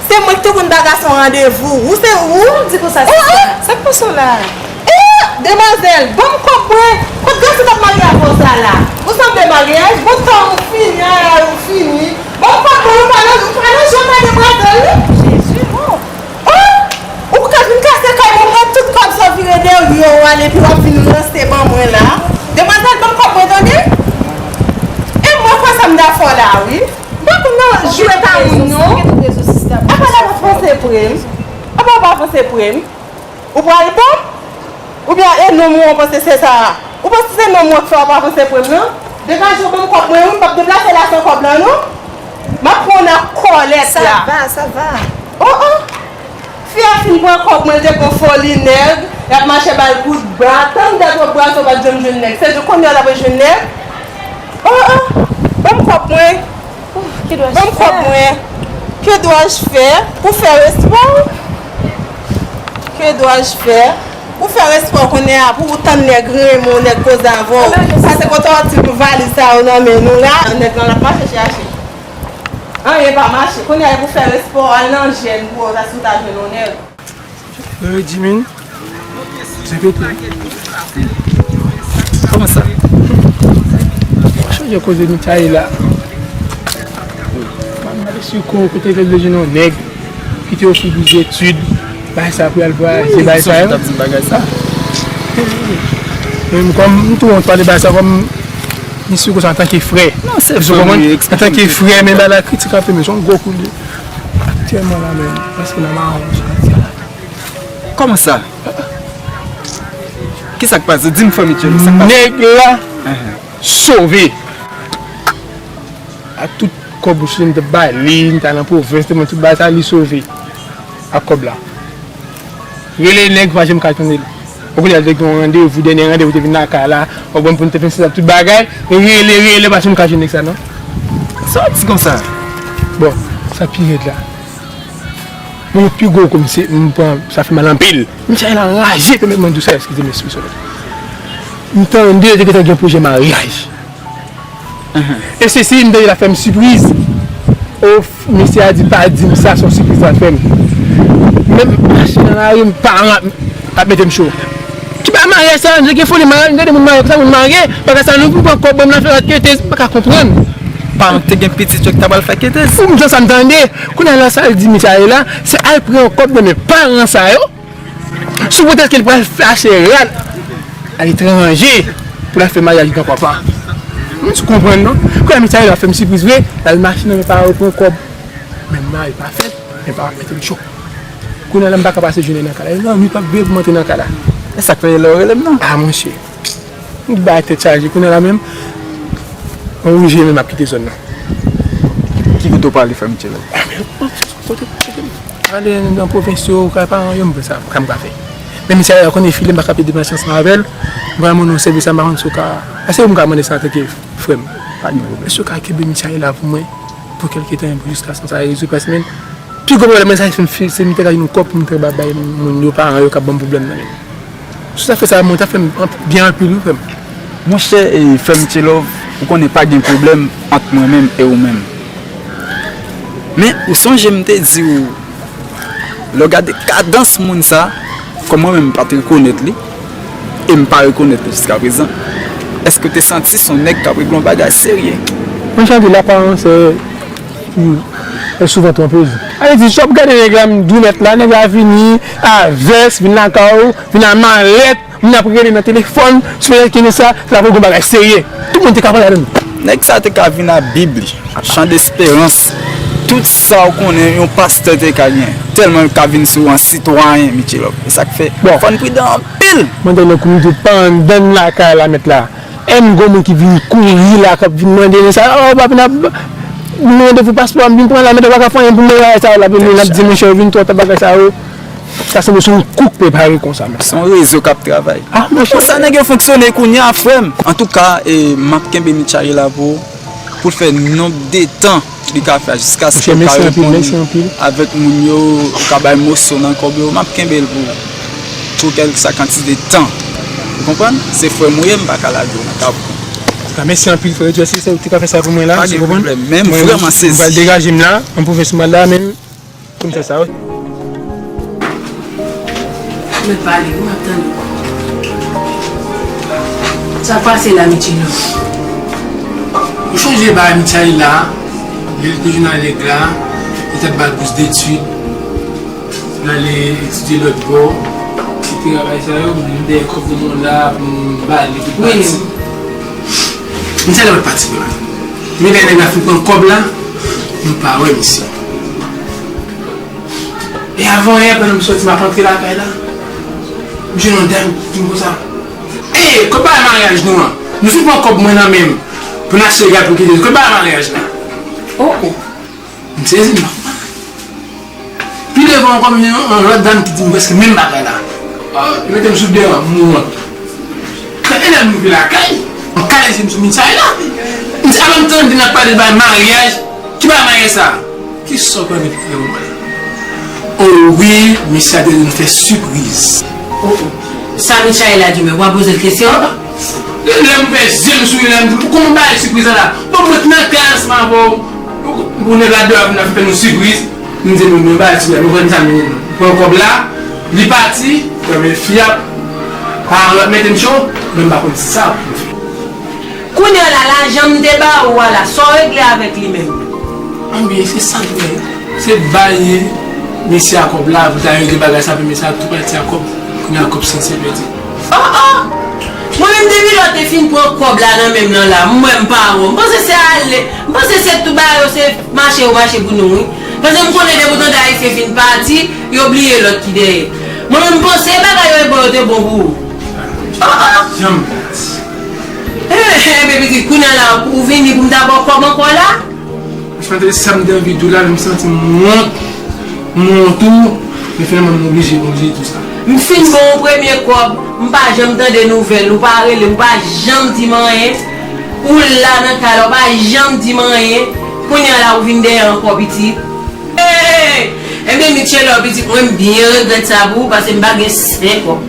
Se mwen ki te konn ba gason randevou. Ou se ou? Sa w di konsa, sista? Sa k pase w la? Eh, demwazèl, ban m kòb mwen. Kot gason t ap marye avè w sa la? Ou sanble maryaj, bon tan ou fini, ayay ou fini. Ban m kòb mwen, ou pa nan, ou pa nan jan pa demwazèl, wi. Jezi, non. Oh! Ou ka vin kase kay mwen, pran tout kòb sa w vire dèyè w ale, epi w ap vin ranse ban mwen la. Demwazèl, ban m kòb mwen, tande? E mwen kwè sa m ta fè w la, wi. M pa konn nan jwèt a moun, non. Apa w pa panse pre m? Apa w pa panse pre m? Ou pral bon? Oubyen e nonm ou an panse se sa a? Ou panse se nonm ou an k fè w pa panse pre m, non? Degaje w ban m kòb mwen, wi, m p ap deplase la san kòb la, non. M ap pran w nan kòlèt la. Sa va, sa va. Oh, oh! Fi a fin pran kòb mwen, l te pran foli nèg, l ap mache ba l kout bra, tann dat w ap brase w pa t janm jwenn nèg. Se jou kounye a l ap jwenn nèg? Oh, oh, ban m kòb mwen. Ban m kòb mwen. Que dois-je faire pour faire respect? Que dois-je faire pour faire respect kounye a, pou ou tann nèg renmen w, nèg koze avè w? Sa se kote w ap di pou valiz sa yo nan men nou la, nèg lan l ap mache chache. Anyen pa mache. Kounye a, e pou fè respè w, al nan jèn pou wè si w ta jwenn yon nèg. Yo di min. Se pete. Kòman sa? Chanje koze Michaela. Mwen mande si kou kote ke bezwen yon nèg ki te ofri pou etid, bay sa pou al vwayaje, bay sa yo. Bagay sa. Men kòm m tou wont pale bay sa kòm misye konsa antanke frè. Non, se frè. Antanke frè, men bay la kritik anpil, men se yon gwo koulye. Aktyèlman la menm, prèske nan mawon. Kòman sa? Kisa k pase? Di m, frè Mitchell, sa k pase? Nèg la sove. Ak tout kòb ou sou m te bay li, m ta nan pwovens, te mwen tout bagay sa, li sove. Ak kòb la. Rele nèg, pa janm ka tande l. Ou konnen l te gen yon randevou, dènye randevou te vin lakay la, ou konprann pou n te fè sa tout bagay, rele, rele, pa janm ka jwenn nèg sa, non. Sa w di konsa? Bon, sa pi rèd la. Mwen, pi gwo kou m se, m pran, sa fè mal anpil. Michaela anraje, pèmèt mwen di w sa, eskize m, eskize m. M tande yo te gentan gen pwojè maryaj. E sesi, m tande l ap fè m sipriz. O, mesye a di, pa di m sa, se yon sipriz l ap fè m. Menm mache nan lari, m paran ap, ap mete m cho. Ki bagay maryaj sa, m gen foli maryaj, m gade moun marye, konsa moun marye, bagay sa, nou vin pran kòb, ban m nan fè lòt ketez, m pa ka konprann. Paran te gen pitit yo ki ta pral fè ketez. Pou m jan sa m tande, kounye a la sa l di Michaela, se al pran yon kòb nan men paran sa yo, sou pretèks ke l pral fè achte rad aletranje pou l al fè maryaj granpapa. M di konprann non. Kounye a Michaela fè m sipriz vre, l al mache nan men paran yo pran kòb. Men maryaj pa fèt, men paran mete m cho. Kounye a la m pa ka pase jounen nan kay la. Lannuit p ap veye pou m antre nan kay la. E sa k fè lè w rele m nan? A monchè. M bay tèt chaje kounye a la menm. Mwen oblije menm ap kite zòn nan. Ki kote w prale, frè Mitchell? A, men, kote, kote m prale nan pwovens yo, kay paran yo, m fè sa, sa m ka fè. Men misye a konnen file, m pa ka peye deplase ansanm avè l. M pral mande yon sèvis a m, pa konn si w ka, èske m ka mande sa antanke frè m? Pa gen pwoblèm. Èske w ka kenbe misye a la pou mwen? Pou kèlke tan, pou jiska san sa rezoud, paske men, pi gwo pwoblèm mwen sa, se m fi-, se m te ka jwenn yon kòb pou m te ba-, bay moun yo, paran yo k ap ban m pwoblèm nan men. Sou zafè sa, mwen, ta fè m anp-, byen anpil, wi, frè m. Monchè, e, frè m Tchelov, ou konnen pa gen pwoblèm ant mwen menm e ou menm. Men, ou sonje m te di w, lè w gade kadans moun sa, kòm mwen menm m pa t rekonèt li, e m pa rekonèt li jiskaprezan, èske w te santi se yon nèg k ap regle yon bagay serye? Mwen chante laparans, e, e souvan twonpez. Ale di, si w ap gade nèg la, m di w nèt la, nèg la vini a vès, vin lakay ou, vin a malèt, moun ap rele nan telefòn, sou rezo ki gen sa, se la pou gon bagay serye. Tout moun te ka pale ladan l. Nèg sa te ka vin a Bib li, Chan Desperans, tout sa w konnen yon pastè te ka gen. Tèlman l ka vin sou an sitwayen, Mitchelov. E sa k fè, bon, fò n pridan anpil. Mwen tande kou m di w pandan n lakay la mèt la. E m gon moun ki vin kouri la, k ap vin mande sa, o, pa vin ap mande pou paspò, m vin pran la, mèt la pa ka fè anyen pou mwen, bagay sa yo, l ap vin, l ap di, monchè, ou vin twò ta bagay sa yo. Sa sanble se yon kou k prepare konsa, men. Se yon rezo k ap travay. A, monchè. Konsa nèg yo fonksyone kounye a, frè m. Antouka, e, m ap kenbe Mitchelov la pou, pou l fè nonb de tan li ka fè a, jiskaske l ka reponn avèk moun yo, ou ka bay moso nan kòb yo. M ap kenbe l pou, pou kèlkeswa kantite tan. Ou konprann? Se frè m ou ye, m pa ka lage w nan kabou. Antouka, mèsi anpil, frè Jesse, se ou ki te ka fè sa pou mwen la, ou konprann? Pa gen pwoblèm, men m vrèman sezi. Mwen, m pral degaje m la, an pwovens mwen la, men Konn fè sa, wi. Mwen pale, wi, m ap tande. Sa k pase la, Mitchelov? Ou sonje bagay Mitchelov la, lè l te jwenn avèg la, li t ap ba l bous detid, l ale etidye lòt bò, etsetera. Bagay sa yo, m dèyè kòb nan men w la, pou m ba li pou l pati. Mitchelov pa t pati vre. Men lè nèg la fin pran kòb la, nou pa wè misye. E avan yè, pandan m soti, m ap antre lakay la, m jwenn yon dam ki di m konsa, "Ey, kote bagay maryaj nou an? Nou fin pran kòb mwen nan men m pou n achte rad pou kite. Kote bagay maryaj la?" Oh, oh. M sezi, m pa konprann. Pi devan ankò, m jwenn yon, yon lòt dam ki di m prèske menm bagay la. Oh, li mete m sou devan, m wont. Men e lè m rive lakay, m kale je m sou Mitchelov la. M di, "Avan m tande n ap pale de bagay maryaj, ki bagay maryaj sa a?" Kisa w konnen ki gen pou mwen? O wi, misye a te dwe nou fè sipriz. Oh, oh. Sa Mitchelov la di, men w ap poze l kesyon? Lè m fè je m sou li la, m di, "Kòman bagay sipriz la la?" Bon, mwen t nan kay ansanm avè w. Pou nèg la deyò vin ap fè nou sipriz, m di nou, nou ba l ti bagay, nou pran sa, nou pran kòb la, li pati, men fi a pa mete m cho, men m pa konn sa pou m fè. Kounye a la, lajan m te ba ou a la, sa w regle avèk li menm? Anben, se sa l gen. Se bay mesye a kòb la, pou ta regle bagay sa, pou mesye a tou pati a kòb. Kounye a kòb sa se pèdi. Oh, oh! Mwen menm depi lè w te fin pran kòb la nan men m nan la, m wè m pa wè w. M panse se ale, m panse se tou bagay yo se mache yo mache pou nou, wi. Paske m konnen depi w tande Ayisyen fin pati, yo bliye lòt ki dèyè. Mwen menm m panse bagay yo e bon, yo te bon pou ou. Oh, oh! Janm pati. Eh, eh, bebe, di kounye a la, ou vini pou m ta ba w kòb ankò la? Franchman, se sa m te anvi di w la, men m santi m wont. M wont tou, men finalman m oblije, m oblije di w sa. M fin ba w premye kòb, m pa janm tande nouvèl, ou pa rele m, ou pa janm di m anyen. Ou la nan kay la, ou pa janm di m anyen. Kounye a la, ou vin dèyè ankò, pitit. Hey! Ebyen, Michel, pitit mwen, m byen regrèt sa pou ou, paske m pa gen senk kòb.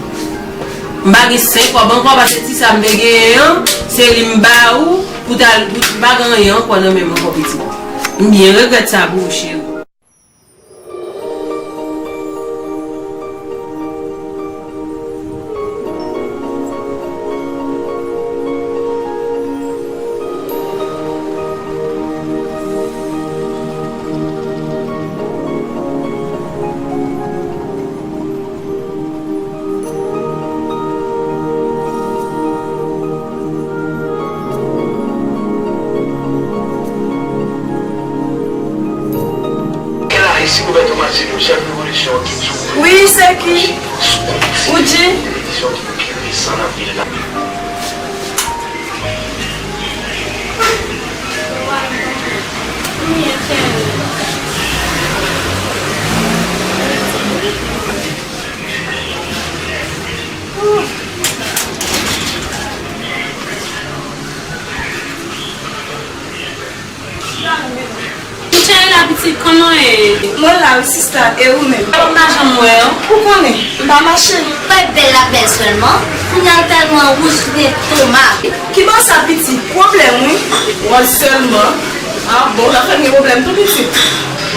M pa gen senk kòb ankò, paske ti sa m te genyen an, se li m ba ou, pou t al, pou m pa gen anyen ankò nan men m ankò, pitit. M byen regrèt sa pou ou, cheri. Kèl Ayisyen Roberto Martino, chèf revolisyon an, ki di w wi, se ki? Ou di? Televizyon ki pi resan nan vil la. Michaela, pitit, kòman w ye? Mwen la wi, sista, e ou menm? Mwen pa janm wè w. Ou konnen, m pa mache. Fè bèl la bèl sèlman. Kounye a l tèlman wouj, li gen tomat. Kibò sa, pitit? Pwoblèm, wi. Wòl sèlman. Ah bon, w ta fè n gen pwoblèm tou, pitit.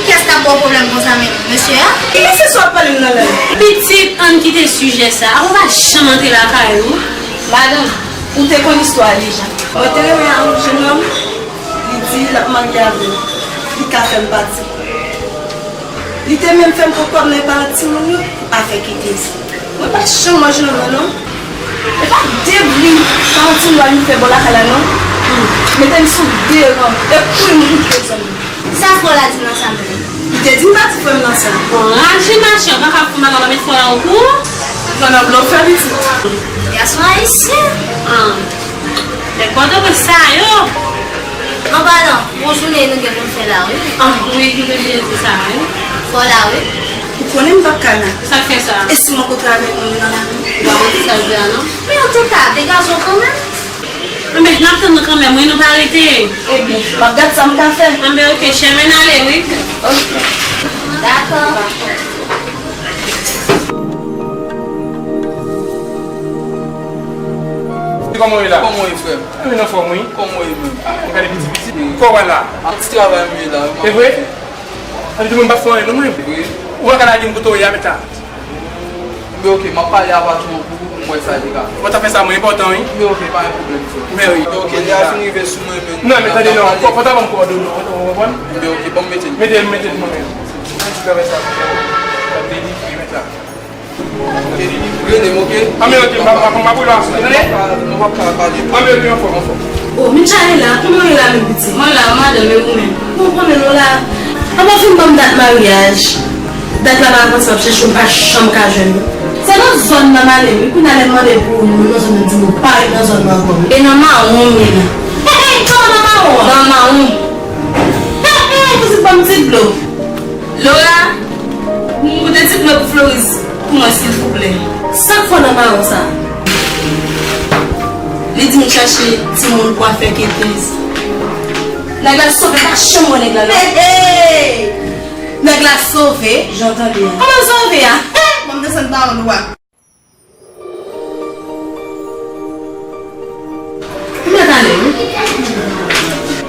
Kiyès k ap ba w pwoblèm konsa menm? Mesye a? Ki mesye sa w ap pale m nan lè? Pitit, ann kite sijè sa a. Ou pa janm antre lakay ou. Madanm, ou te konn istwa a deja. Mwen te renmen a yon jennonm. Li di l ap marye avè m. Li ka fè m pati. Li te menm fè m pran kòb nan epargne timoun yo pou afè ketez. Mwen pa janm wè jennonm nan non. E pa de bri, pa yon ti lwa li fè bò lakay la non. Mete m sou de ran. E kouri m kouri zanmi. Sa frè w la di nan sa menm? Li te di m pa di frè m nan sa. Anraje mache, ou pa ka fè madanm ap met frè w la okou? Nan nan blofè pitit. Gason ayisyen. Ah. Nèg Pòtoprens sa yo. An padan, bon jounen nou gen pou n fè la wi. Ah, wi, ki te byen di sa, wi. Fò la, wi. Ou konnen m p ap ka la. Sa k fè sa? E si m rankontre avèk moun nan lari? Ou pa konn ki sa l di a, non? Men antouka, degaje w kanmenm. Anben, n ap tann nou kanmenm, wi, nou pa rete. Ebyen, m ap gad sa m ka fè. Anben, oke, chèmen n ale, wi. Oke. Dakò. Kòman w ye la? Kòman w ye, frè m? Mwen anfòm, wi. Kòman w ye menm? Ah, mwen gade piti piti. Kò w la? Ak ti travay m ye la. E vre? Ann di mwen m pa fè anyen non mwen. Wi. Ou pa ka lage m kote w ye a, mèt la. Enben, oke, m ap pale a patwon an pou ou, pou m wè sa li ka fè. Mwen ta fè sa, mwen enpòtan, wi. Enben, oke, pa gen pwoblèm, frè. Men wi. Enben, oke, lè a fin rive sou mwen, men. Non, men tande non, fò, fò ta ban m kòdone w, ou konprann? Enben, oke, ban m mete l. Mete l, mete l mwen menm. Mwen ti travay sa pou fè. Mwen delivre, mèt la. Rele m, oke? Anben, oke, m ap, m ap, m ap rele w apre, tande? Nou p ap ka pale. Anben, oke, anfòm, anfòm. O, Michaela, kòman w ye la menm pitit? Mwen la, madanm, e ou menm? Bon, kòman nou la? Papa fin ban m dat maryaj. Dat la pa avanse, m ap chèche w, m pa janm ka jwenn ou. Se nan zòn nan m ale, wi. Kounye a lè m mande pou ou, moun nan zòn nan di m ou pa ret nan zòn nan ankò, wi. E nan mawon m ye la. Hey, hey, kòman nan mawon an? Nan mawon. Hey, hey, pitit, ban m ti dlo. Laura, pote ti dlo pou Floris pou mwen, silvouplè. Sa k fè w nan mawon sa? Li di m chache timoun pou afè ketez. Nèg la sove, pa janm wè nèg la, non. Hey, hey! Nèg la sove, jan w tande a. Kòman l sove a? Hey! Ban m desann bawon nou a. M mèt ale, wi.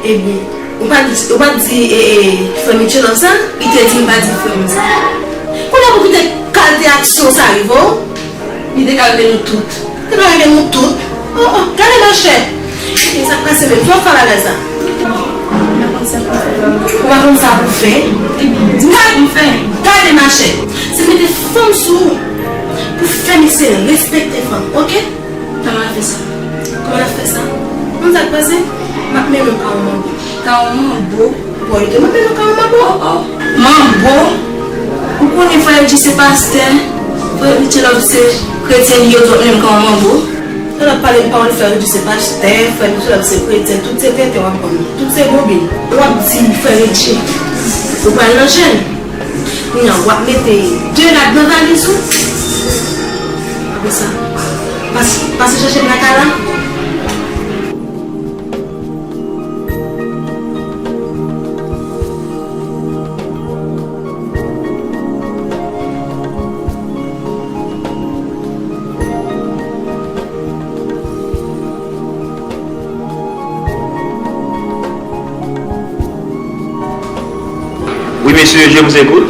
Ebyen, Ou pa di, ou pa di e, e, frè Mitchelov sa? Li te di m pa di frè m sa. Kounye a pou kite kalte aksyon sa rive w. Li te ka rive nou tout. Te ka rive nou tout. Oh, oh, gade machè. E sa k pase menm? Fò w fè bagay sa. Ou pa konn sa pou fè? Di m sa pou fè. Gade machè. Se mete fanm sou ou pou fè misye respekte fanm, oke? Kòman l ap fè sa? Kòman l ap fè sa? Ou konn sa k pase? M ap mennen w ka yon manbo. Ka yon manbo? Bon, e te m ap mennen w ka yon manbo. Oh, oh. Manbo? Ou konnen frè Edji se pastè? Frè Mitchelov se kretyen, li yo tout menm ka yon manbo? Lè w ap pale m pawòl frè Edji se pastè, frè Mitchelov se kretyen, tout se tenten w ap ban m. Tout se bonbin. W ap di frè Edji, ou pral nan jèn. Kounye a, w ap mete de rad nan valiz ou. Apre sa, pase, pase chèche m lakay la. Wi, mesye, je vous écoute.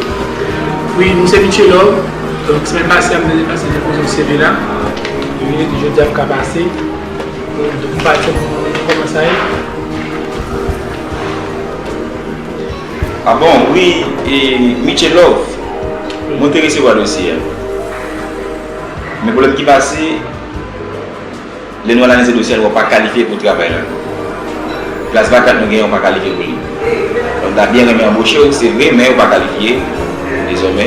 Wi, nou se Mitchelov. Donk, semèn pase a, m te depase depoze yon C V la. Wi, jodi a m ka pase. Donk, m pa di kòman sa ye. Ah bon, wi, e, Mitchelov, mwen te resevwa dosye a. Men pwoblèm ki pase, lè nou analize dosye a, nou wè w pa kalifye pou travay la. Plas vakant nou genyen, ou pa kalifye pou li. Donk, m ta byen renmen anboche w, se vre, men ou pa kalifye, dezòmè.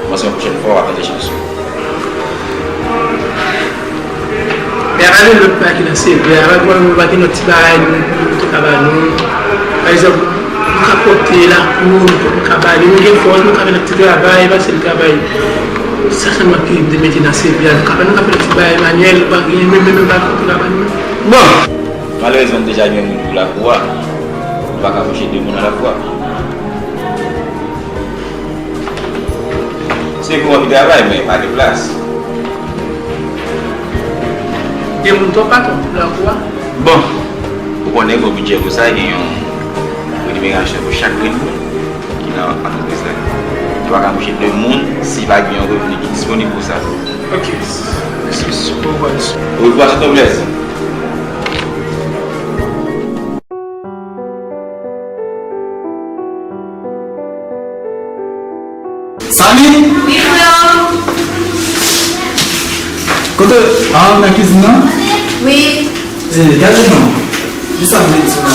Mwen se yon pwochèn fwa, w ap tante chans ou. E a pa gen lòt bagay ki nan C V a, a pa gen, pa gen lòt ti bagay nou, nou te ka ba nou. Pa egzanp, nou ka pòte lakou, nou ka bale, nou gen fòs, nou ka fè lòt ti travay, pase l travay. Sa sèlman ki te mete nan C V a, nou ka fè, nou ka fè lòt ti bagay manyèl, nou pa gen, menm, menm, menm pa gen nou ka ba nou. Bon! Malerezman, nou deja gen moun pou lakou a. Nou pa ka anboche de moun alafwa. Se pou anvi travay, men pa gen plas. Gen moun twòp pa twòp pou lakou a. Bon, ou konnen gwo bidjè pou sa, gen yon reminerasyon pou chak grenn moun ki nan antrepriz la. Yo pa ka anboche de moun si pa gen yon revni ki disponib pou sa. Ok. Mèsi, mèsi. Orevwa, se te yon plèzi. Samy? Wi, freo. Kote? Ah, nan kizin nan? Wi. Eh, gade non. Kisa vle di la?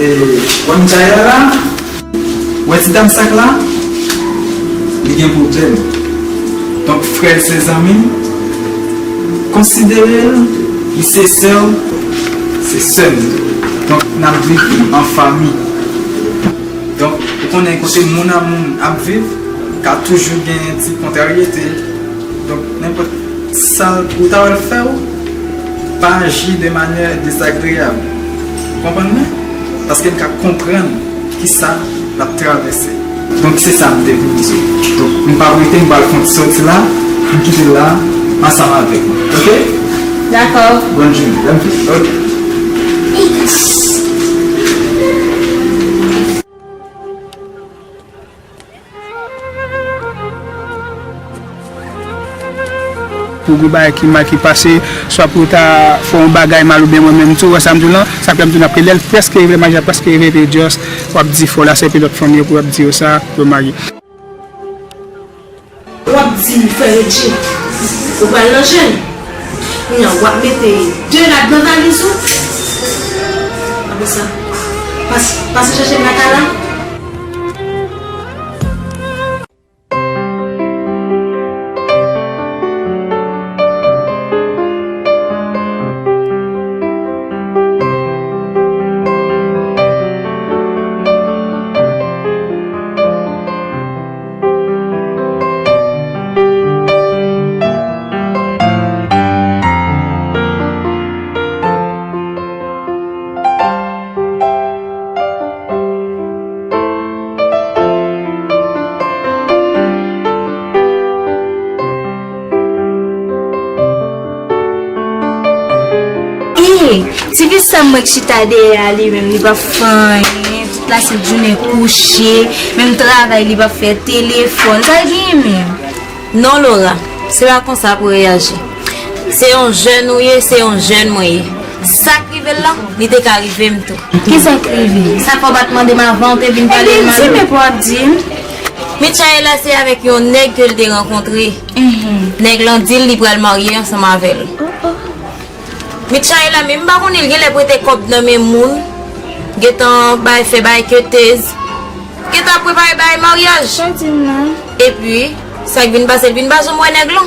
Eh, wè m Jaya la? Wè ti dam sak la? Li gen pwoblèm. Donk, frè l se zanmi m. Konsidere l, li se sè w, se sè m. Donk, n ap viv an fanmi. Donk, ou konnen kote moun ak moun ap viv, ka toujou gen ti kontraryete. Donk, nenpòt sa ou ta wè l fè w, pa aji de manyè dezagreyab. Ou konprann mwen? Paske m ka konprann kisa l ap travèse. Donk, se sa m te vin di w. Donk, m p ap rete, m pral fè yon ti sòti la, m kite l la, ansanm avèk ou. Oke? Dakò. Bòn jounen. Lè m fini. Oke. Pou gwo bagay ki mal ki pase, swa pou yo ta fè yon bagay mal oubyen mwen menm tou, wè sa m di w lan, sa k fè m di w n ap rele l prèske rive, maji a prèske rive, epi just w ap di fò la, se epi lòt fanmi yo pou w ap di yo sa, pou yo marye. W ap di frè Reggie, ou pral nan jèn. Kounye a, w ap mete de rad nan valiz ou. Apre sa, pas-, pase chèche m lakay la. Ti fi sa m wè k chita dèyè a, li menm, li p ap fè anyen, tout lasent jounen kouche, menm travay li p ap fè, telefòn, sa l genyen menm? Non, Laura, se pa konsa pou reyaji. Se yon jèn ou ye, se yon jèn mwen ye. Sa k rive l lan, li te ka rive m tou. Kisa k rive? Sa fè w pa t mande m avan, w te vin pale m mal? Ebyen, di m epi w ap di m. Michaela se avèk yon nèg ke l te rankontre. Nèg lan di l li pral marye ansanm avè l. Michaela menm, m pa konnen, l genlè prete kòb nan men moun, gentan bay, fè bay ketez, gentan ap prepare bay maryaj. Sa di m nan? Epi, sa k vin pase, l vin pa janm wè nèg lan.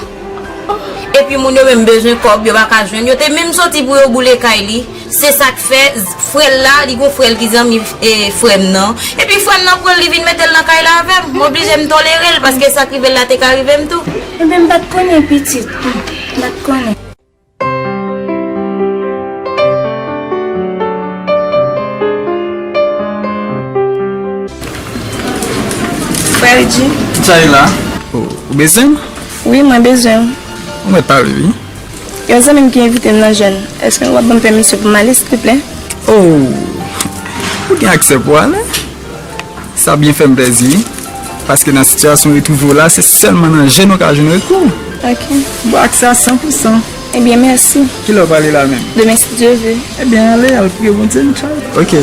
Epi moun yo menm bezwen kòb, yo pa ka jwenn. Yo te menm soti pou yo boule kay li. Se sa k fè, frè l la, li gon frè l ki zanmi, e, frè m nan. Epi frè m nan pran l, li vin mete l nan kay la avè m. M oblije m tolere l, paske sa k rive l la te ka rive m tou. Ebyen, m pa t konnen, pitit. M pa t konnen. Frè Reggie. Sa e la? Ou, ou bezwen m? Wi, mwen bezwen w. Ou mèt pale, wi. Yon zanmi m ki envite m nan jèn. Èske w ap ban m pèmisyon pou m ale, silteplè? Oh! Ou gen aksè pou ale? Sa byen fè m plèzi, wi. Paske nan sitiyasyon ou twouve w la, se sèlman nan jèn ou ka jwenn rekou. Ok. Ou gen aksè a san pou san. Ebyen, mèsi. Kilè w prale la menm? Demen, si Dye vle. Ebyen, ale, al priye Bondye, n tchao. Ok.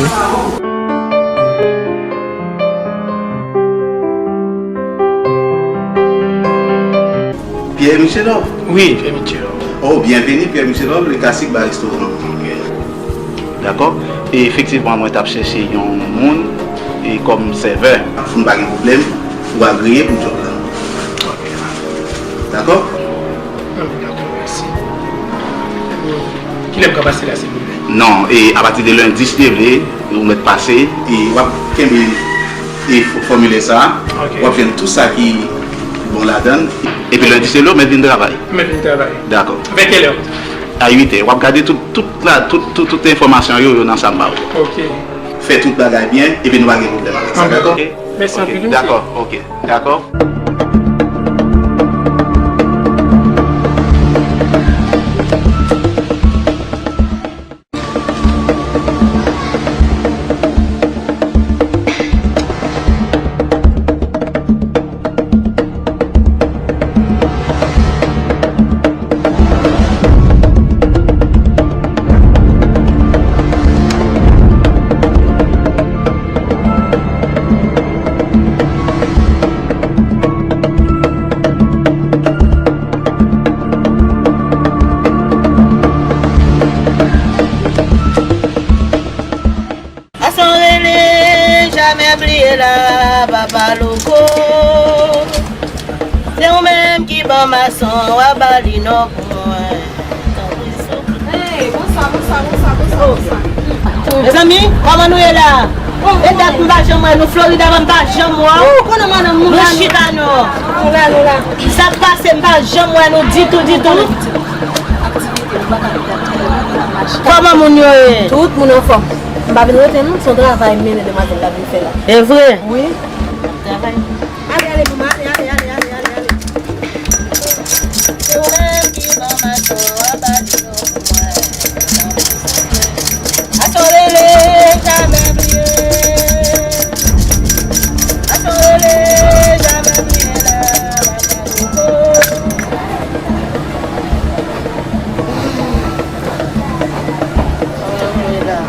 Pierre Michel Noble? Wi, Pierre Michel Noble. Oh, byenveni, Pierre Michel Noble, le classique bar restaurant. Ok. Dakò. E efektivman, mwen t ap chèche yon moun e kòm sèvè. Fou, pa gen pwoblèm, ou agreye pou djòb la. Ok. Dakò? Anben, dakò, mèsi. Kilè m ka pase la, silvouplè? Non, e apati de lendi, si Dye vle, ou mèt pase. E w ap kenbe e fò-, fòmilè sa a. Ok. W ap jwenn tout sa ki bon ladan l. Epi lendi, se lè w mèt vin travay. Mèt vin travay. Dakò. Vè kèlè? A uit è. W ap gade tout, tout la, tout, tout, tout enfòmasyon yo, yo nan sa m ba ou. Ok. Fè tout bagay byen, epi nou pa gen pwoblèm avèk sa, dakò? Ok. Mèsi anpil, mesye. Dakò, ok, dakò. Mason rele, jamè bliye la, papa Loko. Se ou menm ki ban mason, w a ba li non pou mwen. Hey, bonswa, bonswa, bonswa, bonswa, bonswa. Mezanmi, kòman nou ye la? E dat m pa janm wè nou, Florida m pa janm wè. Ou konnen madanm nou la, nou chita non. Nou la, nou la. Sa k pase, m pa janm wè nou ditou, ditou. Kòman moun yo ye? Tout moun anfòm. M pa vin rete non, se yon travay m mennen demwazèl la vin fè la. E vre? Wi. Travay. Ale, ale, manman, ale, ale, ale, ale, ale, ale. Se ou menm ki ban mason, anba di non pou mwen. Mason rele, jamè bliye. Mason rele, jamè bliye la, mason rele.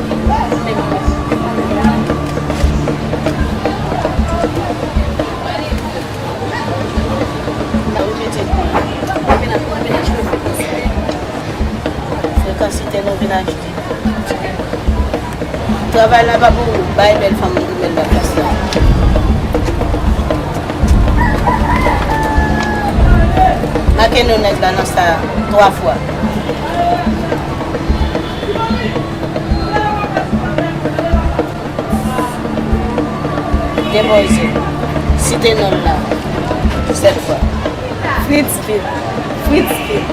Frekansite nou vin achte. Travay la pa pou ou, bay bèl fanm ou bèl laplas la. Make non nèg la nan sa twa fwa. Depoze. Site non l la. Sèt fwa. Fritzville. Fritzville.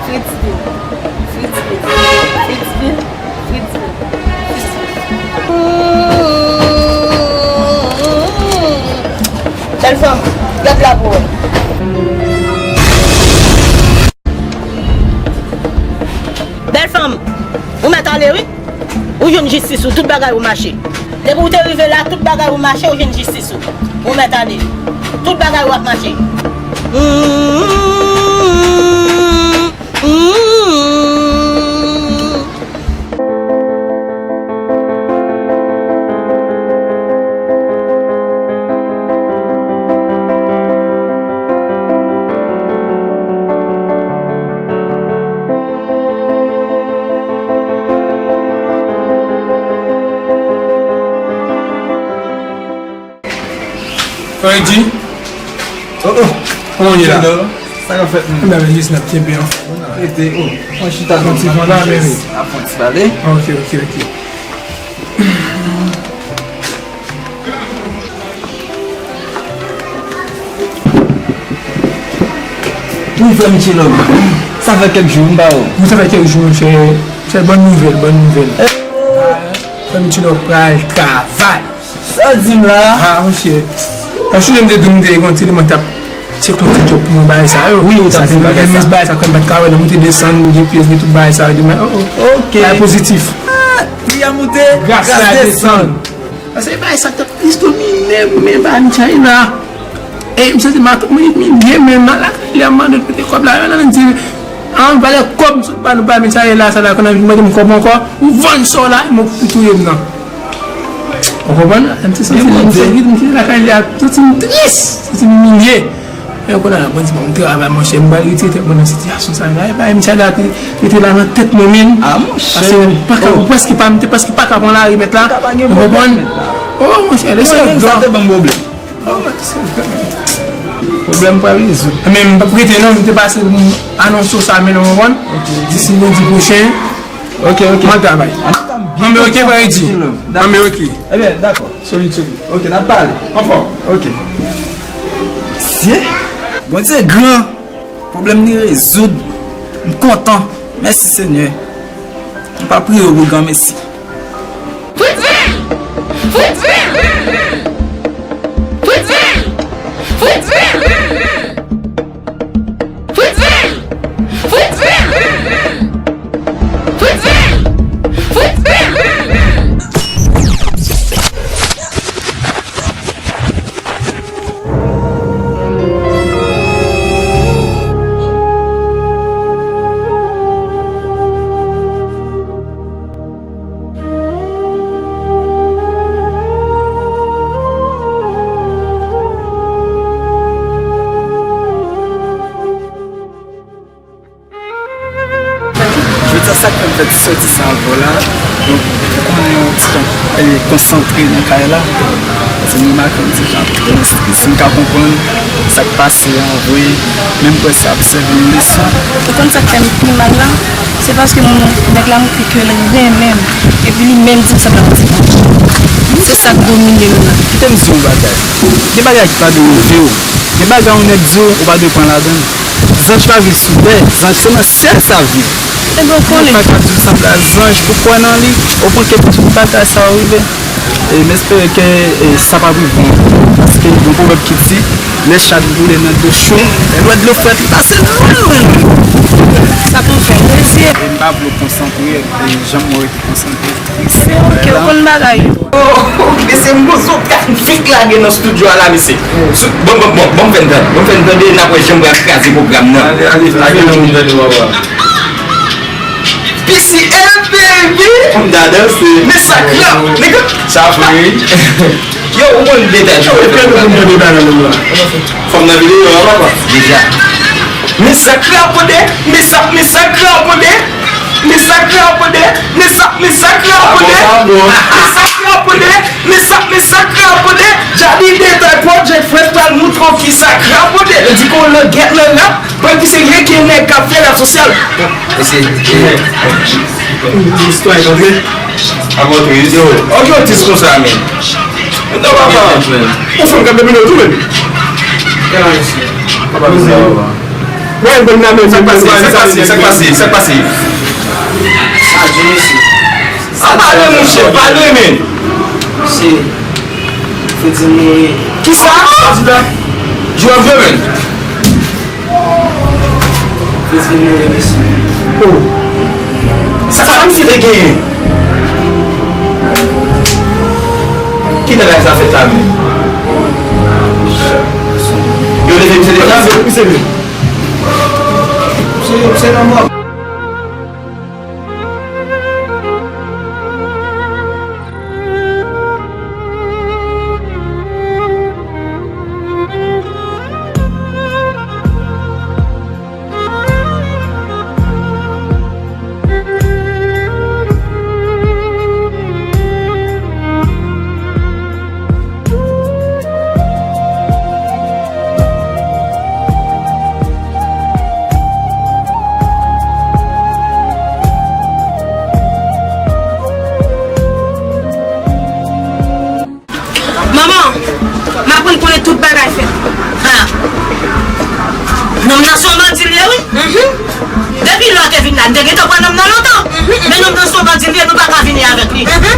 Fritzville. Fritzville. Fritzville. Fritzville. Bèl fanm, gad la pou wè. Bèl fanm, ou mèt ale. Jistis ou, tout bagay ou mache. Depi ou te rive la, tout bagay ou mache, ou jwenn jistis ou. Ou mèt ale. Tout bagay ou ap mache. Freddy? Oh, oh. Kòman w ye la? Sa k ap fèt, menm? Mwen jis n ap kenbe anfòm. Rete, oh. Mwen chita nan ti van la, men wi. Ap fè ti pale. Ok, ok, ok. Wi, frè Michelo, sa fè kèk jou m pa wè w. Wi, sa fè kèk jou, monchè. Monchè, bòn nouvèl, bòn nouvèl. Frè Michelo pral travay. Sa w di m la? Ah, monchè. Paske m te di w m te gen yon ti eleman k t ap tcheke yon ti djòb pou mwen, bagay sa yo. Wi, ou t ap di m bagay sa. Sa fè m bagay sa, kòm m pa t ka wè nan moute desann, gen pyès, gen tout bagay sa yo, di mwen, oh, oh. Ok. Bagay pozitif. Ah, pri a moute, gras la desann. Paske bagay sa t ap plis domine men pa Michaela. E m santi m ap mwen imilye men nan lakay li a mande l pote kòb la, yo nan di, an valè kòb m sot ba nou pa Michaela sa la, kounye a vin mande m kòb ankò, ou vann sa w la, m ou touye m nan. Ou konprann? M te santi m te lakay li a, santi m tris, santi m imilye. E kounye a, mwen di, bon, m travay, monchè, m pral retire tèt mwen nan sitiyasyon sa la. E bagay misye la te, te la nan tèt mwen, men. Ah, monchè. Paske m pa ka, oh, ou prèske pa, m te prèske pa ka pran lari mèt la. Ou konprann? Oh, monchè, lese yo. Sa te ban m pwoblèm. Oh, monchè. Pwoblèm pral rezoud. Men m p ap rete non, m te pase pou m anonse w sa, men ou konprann? Ok. Disi lendi pwochen, ok, ok, mwen travay. Anben, ok, frè Edi. Anben, ok. Ebyen, dakò. Solid, solid. Ok, n ap pale. Anfòm. Ok. Mesye, Bondye gran. Pwoblèm li rezoud. M kontan. Mèsi, Senyè. M pa priye w pou granmesi. Fritz Van! Fritz Van! Fritz Van! Fritz Van! Fritz Van! Fritz Van! Fritz Van! Jodi a, sa k fè m fè ti sòti sa avè w la, donk, pou konnen yon ti tan, e, konsantre nan kay la, paske m remake yon ti jan, si m ka konprann sa k pase a vre, menm prèske obsève yon leson. Ou konn sa k fè m pi mal la? Se paske moun, nèg la montre ke l renmen m, epi li menm di m sa pa yon ti manch. Se sa k domine m la. Kite m di w yon bagay. Gen bagay ki pa dwe rive w. Gen bagay yon nèg di w, ou pa dwe pran ladan l. Zanj pa viv sou tè, zanj se nan syèl sa viv. Ebyen, ou konnen. Ou pa ka di w sanble a zanj pou kwè nan li, ou pran ke tout bagay sa yo rive. E m espere ke, e, sa p ap rive w ankò. Paske gen yon pwovèb ki di, lè chat boule nan dlo cho, lè l wè dlo frèt, li pase lwen, lwen, lwen. Sa pou fè plezi. E m pa vle w konsantre, e jan m wè w te konsantre. Se ok, ou konn bagay yo. Oh, mesye, m gon zòt ka fik lage nan estidyo a la, mesye. Bon, bon, bon, bon, m fè n tande, bon, m fè n tande, n ap wè jan m pral kraze pwogram nan. Ale, ale, lage nan moun tande, papa. P C L, baby! Konn ta danse. Men sa k rap, nèg. Sa vre, wi. Yo, ou konn detay. Yo, e pèmèt nou tande bagay nou la. Fanm nan videyo a, papa. Deja. Men sa k rapote, men sa, men sa k rapote, men sa k rapote, men sa, men sa k rapote, men sa k rapote, men sa, men sa k rapote. Jadi Detay Project Fresh pral montre w kisa k rapote. Yo di ke yon langèt nan rap, pral ki se reke nèg k ap fè rap sosyal. Mesye, e, istwa e kontre. Avan tou, yo. Ok, yon tis konsa, men. Ou fanm k ap domine w tou, men. Papa, papa. Wè, bon nan men, sa k pase, sa k pase, sa k pase, sa k pase? Sa di, mesye. Sa pale, monchè, pale, men. Mesye, Freddy mouri. Kisa? Di la. Di w ap jwe, men. Freddy mouri, mesye. Oh. Sa, sa misye te genyen? Ki nan kay sa fèt la menm? Yo leve misye deja? Misye, misye, misye. Misye, misye nan mò. Manman, m aprann konnen tout bagay fèt. Ha! Nonm nan se yon bandi l ye, wi. Mhm. Depi lè w te vin la, n te gentan pran nonm nan lontan. Mhm, mhm. Men nonm nan se yon bandi l ye, nou pa ka vini avèk li. Mhm.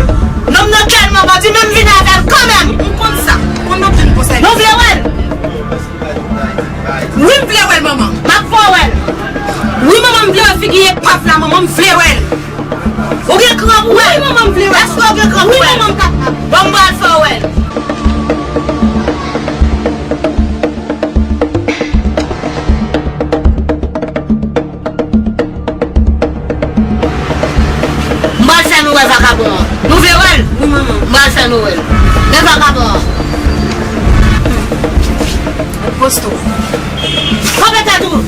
Nonm nan tèlman bandi, menm vin avè l kanmenm. M konn sa. Konn nan vin konsa. Nou vle wè l? Wi, m vle wè l, manman. M ap fè w wè l. Wi, manman, m vle wè figi epav la, manman, m vle wè l. Ou gen kran pou wè l? Wi, manman, m vle wè l. Èske w gen kran pou wè l? Wi, manman, m kapab. Bon, m pral fè w wè l. M pral fè nou wè vakabon an. Nou vle wè l? Wi, manman. M pral fè nou wè l. Men vakabon an. Posto. Kanpe tèt ou!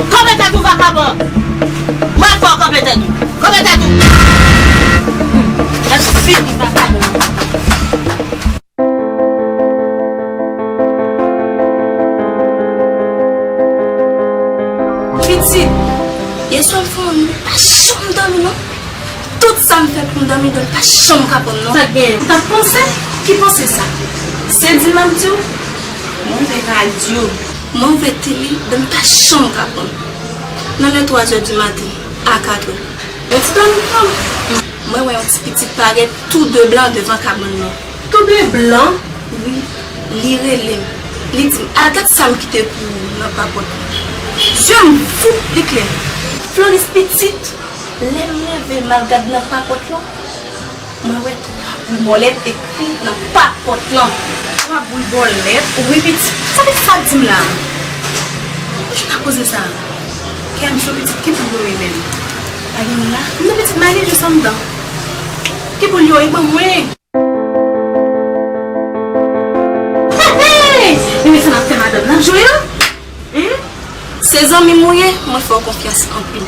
Kanpe tèt ou, vakabon! M pral fè w kanpe tèt ou! Kanpe tèt ou! Mèsi, vakabon. Pitit, yèswa m fè yon nuit, m pa janm dòmi non. Tout sa m fè pou m dòmi, dòmi pa janm ka pran m non. Sa k genyen? Ou t ap panse? Ki panse sa? Se di m ap di w? Mwen vle ka di w. Mwen vle tele, dòmi pa janm ka pran m. Nan lè twa zè di maten, a kat è. Yon ti dòmi pran m. Mwen wè yon ti pitit parèt tou de blan devan kabann nan. Tou de blan? Wi, li rele m. Li di m, "Al gad sa m kite pou ou nan papòt la." Zye m voup li klè. Floris pitit, lè m leve m al gad nan papòt la, mwen wè twa boul bòlèt ekri nan papòt lan. Twa boul bòlèt? Wi pitit, sa pitit sa ap di m la? Ou jwenn ak koze sa? Kè m cho pitit, ki boul yo ye menm? Pa gen moun la? Non pitit, m ale jis anndan. Ki boul yo ye ban mwen? Hey, hey! Men sa n ap fè madanm nan jwe yo? Hein? Se zanmi m ou ye, mwen fè w konfyans anpil.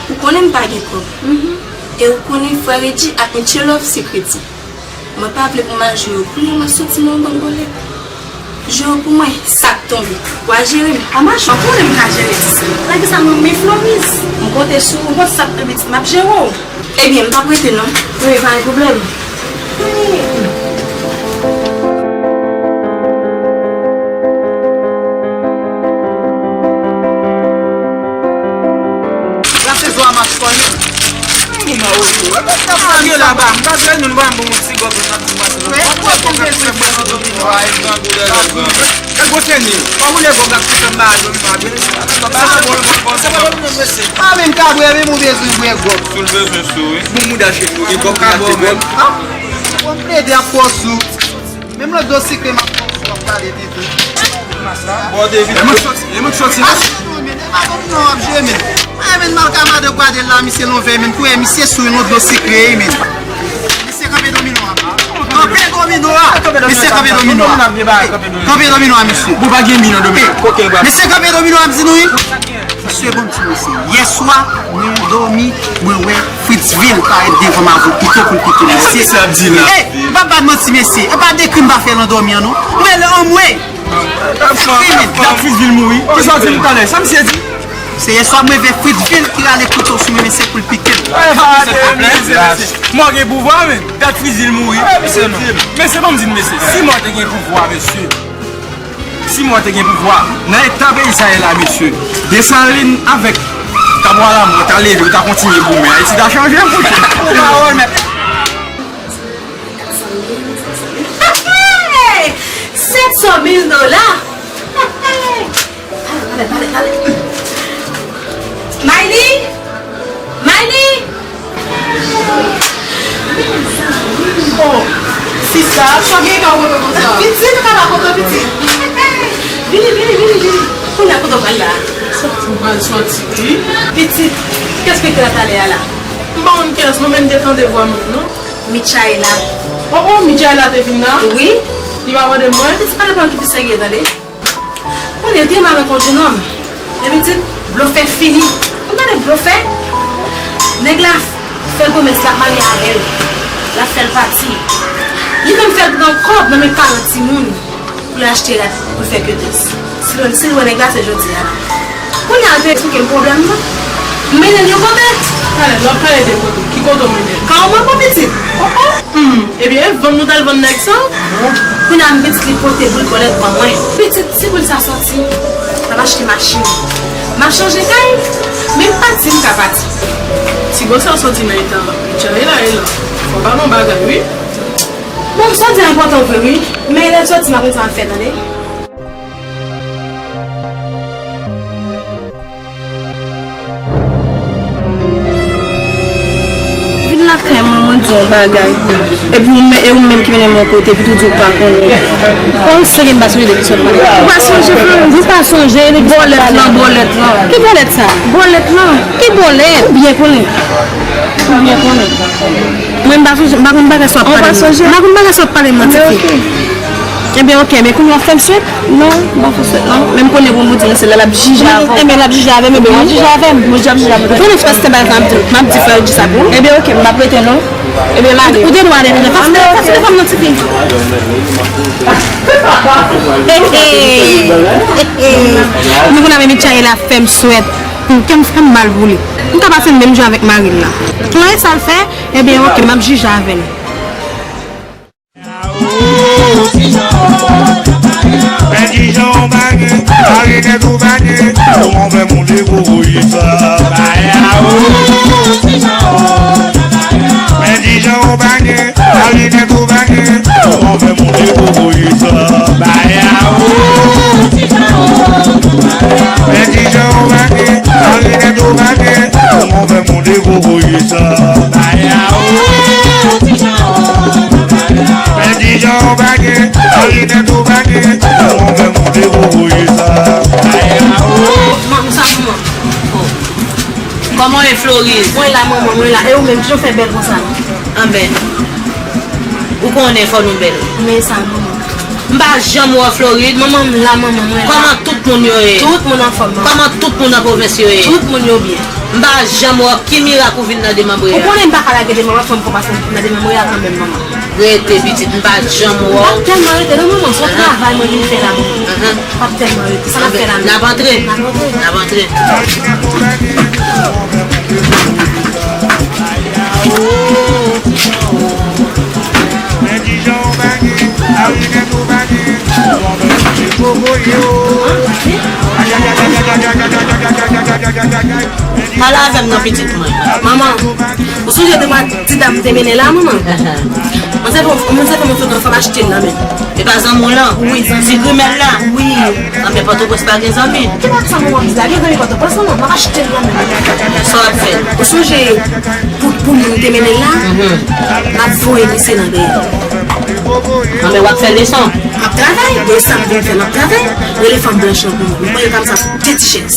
Ou konnen m pa gen kòb. Mhm. E ou konnen frè Redji ak Mitchelov se kredi. Mwen pa vle pou m al jwe yo. Kounye a m ap soti nan yon bann bòlèt. Jwe yo pou mwen, sa k tonbe. W a jere m. A machann, konnen m ka jere ti sè. Nan ki sa mwen, men Floris. M konte sou ou. M konte sa k tonbe, m ap jere w. Ebyen, m p ap rete non. Wi, pa gen pwoblèm. La sezon a mach kòl. Moun nan oto. Moun nan oto. Moun nan oto. Moun nan oto. Moun nan oto. Moun nan oto. Gwo teni, pa woule gòm la, tout sa m ba yo, m pa byen. Sa pa bon, bon, bon, sa pa bon, bon, mesye. Pa menm ka bwè, menm ou bezwen bwè gòm. Si w bezwen sou, wi. Bon, mouda cheri, ou gen gòm pou achte gòm. Ah, bon, plede ap fè w sou. Menm lòt do sikre, m ap fè w sou, w ap gade pito. Bon, David. E mwen k soti, e mwen k soti, non? Ah, non, men, e pa bon, non, w ap jwe, men. Ah, men, mal ka madan gade la, misye lonvè, men, pou misye sou yon do sikre, men. Misye kanpe domino a. Kanpe domino a. Misye kanpe domino a. Kanpe domino a, misye. Bon, pa gen mi nan domino. Koken ba. Misye kanpe domino a, m di nou wi. Misye bon ti mesye. Yèswa, mwen dòmi, mwen wè Fritzville parèt devan m avèk kouto pou l pike m. Mesye, sa ap di la. Ey, m pa bat manti, mesye. E pa de krim m pa fè nan dòmi an, non. Mwen lè anmwe. Ey, men, dat Fritzville mouri. Kisa w di m talè? Sa misye di? Se yèswa m reve Fritzville ki rale kouto sou mwen, men se pou l pike m. Mwen gen pouvwa, men. Dat Fritzville mouri. Mesye, ban m di n, mesye. Si mò te gen pouvwa, mesye. Si mò te gen pouvwa, nan eta peyi sa ye la, mesye. Desalin avèk Kabwa Lamò ta leve, yo ta kontinye goumen. Ayiti ta chanje, monchè. Ou pa wè, mèt. Hey! Sèt san mil dola! Hey! Pale, pale, pale, pale. Mayli! Mayli! Mezanmi! Oh, Ti sa, sa gen ka w poto konsa? Pitit, ou ka pa poto, pitit. Vini, vini, vini, vini. Kounye a kote w pral la? M pral sòti, wi. Pitit, kiyès ki te la talè a la? M pa konn kiyès, mwen menm te tande vwa moun, non. Michaela. Oh, oh, Michaela te vin la? Wi. Li pa mande mwen? Pitit, pa nan pran ki pi serye, tande. Kounye a, te mal rankontre nonm. Epi di, blofè fini. Ou tande blofè? Nèg la fè l pwomès l ap marye avè l. L ap fè l pati. Li menm fè l pran kòb nan men paran timoun pou l achte rad pou l fè ketès. Si l, si l wè nèg la, se jodi a la. Kounye a, l te eksplike m pwoblèm nan. M mennen l yon kote. Talè, l ap pale de kote. Ki kote w mennen l? Ka w mwen, mon pitit. Oh, oh. Hmm, ebyen, e vann nou t al vann nèg sa? Kounye a, m pitit li pote boul bòlèt ban mwen. Pitit, si boul sa sòti, m ap achte machin. M ap chanje kay, men m pati, m ka pati. Ti bò sa sòti nan eta Michaela ye la. Fò w ba m yon bagay, wi. Bon, sa w di a enpòtan vre, wi. Men lè l sòti, m ap konn sa m ap fè, tande. Vin lakay mwen, mwen di yon bagay. Epi ou men-, e ou menm ki mennen m yon kote, epi tou di ou pa konnen. Bon, se gen m pa sonje de ki sot pale. Ou pa sonje, Florence? Ou pa sonje de ki sot pale. Bòlèt lan, bòlèt lan. Ki bòlèt sa? Bòlèt lan. Ki bòlèt? Ou byen konnen. Ou byen konnen. Mwen m pa sonje, m pa konn bagay sa w ap pale. Ou pa sonje? M pa konn bagay sa w ap pale m nan, tifi. Ebyen, oke, men kounye a w ap fè m swèt? Non, m pa fè swèt non. Men m konnen pou m di nou se lè l ap jije avè w. Ebyen, l ap jije avè m, ebyen, w ap jije avè m. Mwen di w ap jije avè m. Ou konnen se paske bagay sa m ap di, m ap di fò yo di sa pou ou. Ebyen, oke, m ap rete non. Ebyen, m ale. Ou te dwe ale deja. Pase, pase devan m non, tifi. Hey, hey. Hey, hey. Mwen konn ap Michaela fè m swèt. Kè m fè m mal pou li. M ta pase l menm jan avèk mari l la. Ou wè sa l fè? Ebyen, oke, m ap jije avè l. Men Dijon ou pa gen, Marinette ou pa gen, kòman fè moun dekouvri sa? Men Dijon ou pa gen, Marinette ou pa gen, kòman fè moun dekouvri sa? Men Dijon ou pa gen, Marinette ou pa gen, kòman fè moun dekouvri sa? Men Dijon ou pa gen, Marinette ou pa gen, kòman fè moun dekouvri sa? Kòman w ye, Florid? Mwen la, manman, mwen la. E ou menm, kijan w fè bèl konsa? Anben, ou konnen fò nou bèl. Men sa, manman. M pa janm wè w Florid. Manman, m la, manman, mwen la. Kòman tout moun yo ye? Tout moun anfòm, manman. Kòman tout moun nan pwovens yo ye? Tout moun yo byen. M pa janm wè w. Ki mirak ou vin nan demanbre a? Ou konnen m pa ka lage demanbre, fò m konn pase nan demanbre a kanmenm, manman. Rete, pitit, m pa janm wè w. M pa tèlman rete, non, manman, se yon travay mwen vin fè la, manman. M pa tèlman rete. Sa n ap fè la menm? N ap antre. N ap antre. N ap antre. Pale avè m non, pitit mwen. Manman, ou sonje de ti dam te mennen la, manman? Manzè fè, manzè fè mwen fè, fè m achte l nan men. E pa zanmi w lan? Wi, zanmi. Ti grimèl la? Wi. Anben, Pòtoprens pa gen zanmi. Ki pa sa, manman, bizla gen zanmi Pòtoprens, manman, m ap achte l nan men. Sa w ap fè? Ou sonje pou, pou moun te mennen l la? M ap voye misye nan dèyè. Anben, w ap fè leson? M ap travay. E sa m vin fè, m ap travay. Rele fanm blanch lan pou mwen. Mwen pran yon kamsa pou de ti chèz.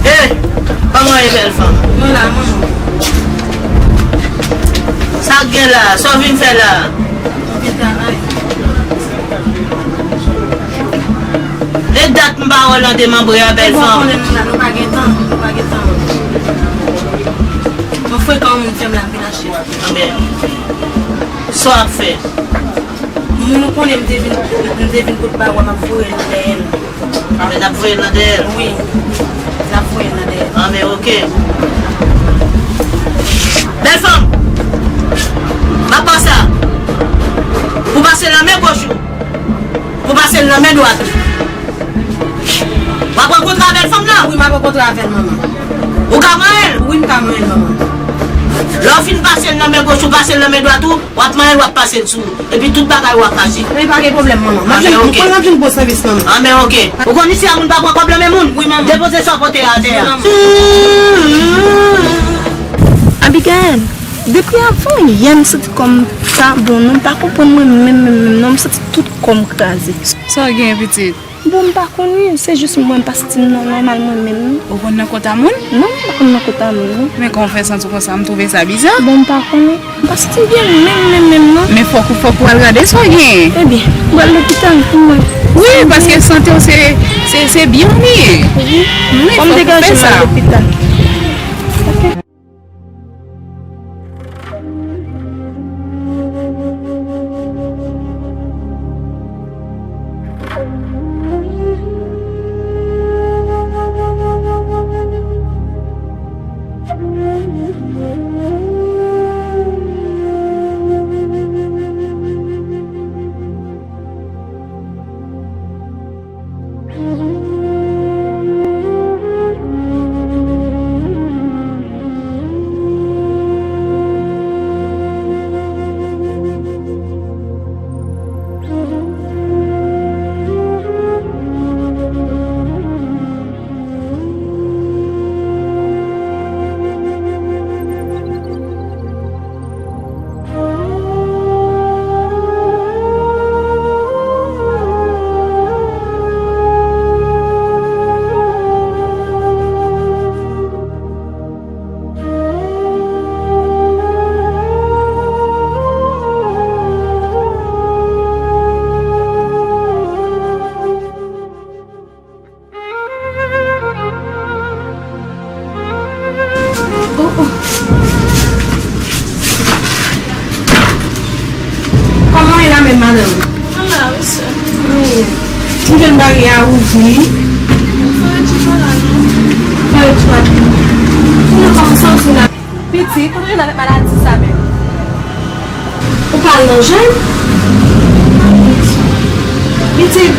Hey, kòman w ye, bèl fanm? Mwen la, manman. Sa k gen la? Sa w vin fè la? Mwen vin travay. E dat m pa wè w nan demanbre a, bèl fanm? Bon, konnen nou la, nou pa gen tan, nou pa gen tan. Mwen frekan, yon moun fè m la, m vin achte. Anben, sa w ap fè? Moun ou konnen m te vin, m te vin kote pa w a, m ap voye l dèyè l. Anben, n ap voye l nan dèyè l? Wi, n ap voye l nan dèyè l. Anben, oke. Bèl fanm, m ap pase a. Pou pase l nan men goch ou. Pou pase l nan men dwat ou. W ap rankontre avè l, fanm nan? Wi, m ap rankontre avè l, manman. Ou ka manyen l? Wi, m ka manyen l, manman. Lè w fin pase l nan men goch ou, pase l nan men dwat ou, w ap manyen l, w ap pase l sou ou. Epi tout bagay ou ap mache. Men pa gen pwoblèm, manman. M ap jwenn, m konnen m ap jwenn bon sèvis, manman. Anben, oke. Ou konn isi a moun pa pran kòb nan men moun? Wi, manman. Depoze sa w pote a atè a. Wi, manman. Abigaël, depi avan yè m santi kò m pa bon non, m pa konprann mwen menm, menm, menm non, m santi tout kò m kraze. Sa w gen, pitit? Bon, m pa konnen, se jis mwen pa santi m nan nòmal mwen menm non. Ou konn nan kont a moun? Non, m pa konn nan kont a moun non. Men kòman w fè santi w konsa? M twouve sa biza. Bon, m pa konnen, m pa santi m byen menm, menm, menm non. Men fòk ou, fòk ou al gade sa w genyen. Ebyen, m pral lopital pou mwen. Wi, paske sante w se, se, se byen w li ye. Wi, fòk ou fè sa. Fò m degaje m al lopital. Ok. Oh, oh. Kòman w ye la menm, madanm? Mwen la, wi, sè. Wi. M jwenn baryè a ouvri. Fredi pa la, non. Fredi pa la. Sinon, kòman w santi w la? Pitit, kote w jwenn avèk maladi sa menm? Ou pa al nan jèn? Pitit,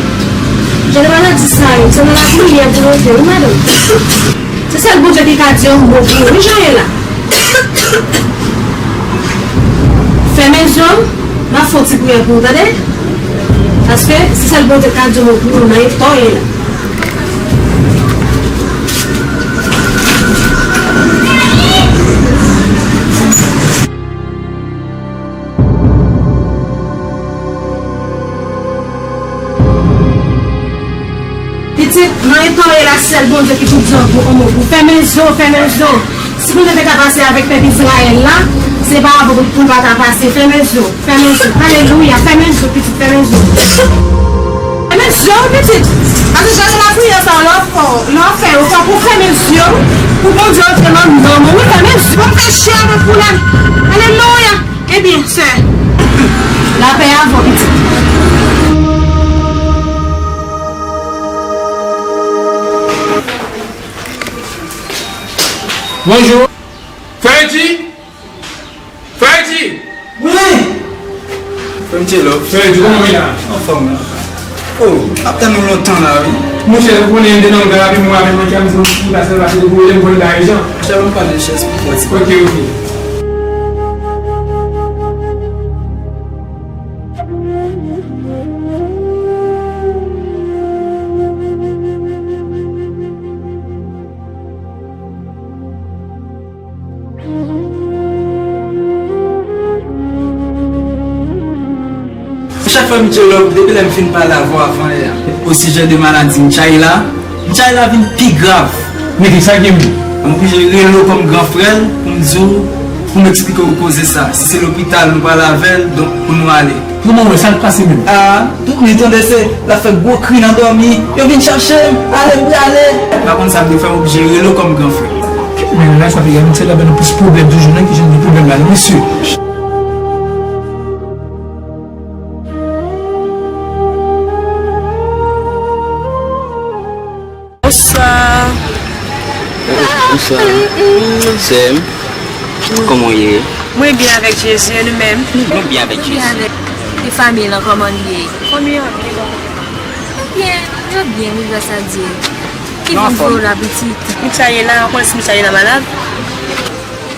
jan de maladi sa yo, se nan lapriyè pou rete, wi, madanm. Se sèl Bondye ki ka di yon mo pou ou, wi, jan ye la. Fèmen zye w, m ap fè yon ti priyè pou ou, tande? Paske se sèl Bondye ki ka di yon mo pou ou nan eta w ye la. Pitit, nan eta w ye la, sèl Bondye ki pou di yon mo pou ou. Fèmen zye w, fèmen zye w. Si Bondye te ka pase avèk pèp Izrayèl la, se pa avè w pou l pa ta pase. Fèmen zye w, fèmen zye w. Alelouya, fèmen zye w, pitit, fèmen zye w. Fèmen zye w, pitit. Paske jan de lapriyè sa yo, lè w fè, lè w fè yo, fòk ou fèmen zye w pou Bondye antre nan nanm ou. Wi, fèmen zye w. Bon, fè chè avèk ou la. Alelouya. Ebyen, sè, lapè avè w, pitit. Bonjou. Fredi! Fredi! Wi! Fredi, love. Fredi, kòman w ye la? Anfòm la. Oh, m ap tann ou lontan la, wi. Monchè, ou konnen, de nan garapi mwen avèk mwen ki ap di nou ki pase, pase depi ou lè m konn gare jan. Chè, ban m pale chèz pou fò ti. Ok, ok. Chak fwa Michel Love, depi lè m fin pale avè w avan yè a, osijè de maladi Michaela, Michaela vin pi grav. Men kisa ki gen menm? M oblije rele w kòm gran frè l pou m di w, pou m eksplike w koze sa. Si se lopital nou prale avè l, donk pou nou ale. Kòman w wè sa k pase menm? A, tout nuit, tande se l ap fè gwo kri nan dòmi. Yo vin chache m, ale m prale. M pa konn sa m dwe fè, m oblije rele w kòm gran frè. Men la sa fè se la ban nou plis pwoblèm toujou, nan ki jan de pwoblèm la, non, mesye? Bonswa. Bonswa. Sè m, kòman w ye? Mwen byen avèk Jezi, e nou menm? Nou byen avèk Jezi. Byen avèk. E fanmi lan, kòman li ye? Fanmi an byen, bò. Byen, yo byen, wi, gras a Dye. Ki vin voye w la, pitit? Michayela, ou konnen si Michayela malad?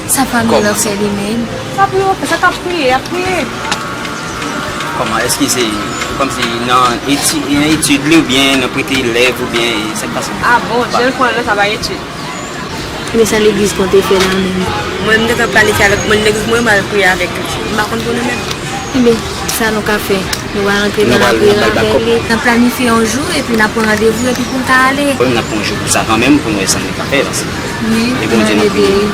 Sa fanmi lan fè li menm? Sa pou yo fè, sa k ap priye, y ap priye. Kòman, èske se kòmsi nan eti-, nan etid li oubyen nan prete elèv oubyen sa k pase? A bon, jan l konnen sa pa etid. Ebyen, sa legliz konte fè la menm? Mwen, m te konn planifye avèk moun legliz mwen, m al priye avèk li. M pa konn pou nou menm. Ebyen, sa nou ka fè? Nou pral antre nan lapriyè avèk li. N ap planifye yon jou, epi n ap pran randevou, epi pou n ka ale. Wi, n ap pran yon jou pou sa kanmenm, pou n wè sa nou ka fè, paske. Wi, e Bondye n ap priye.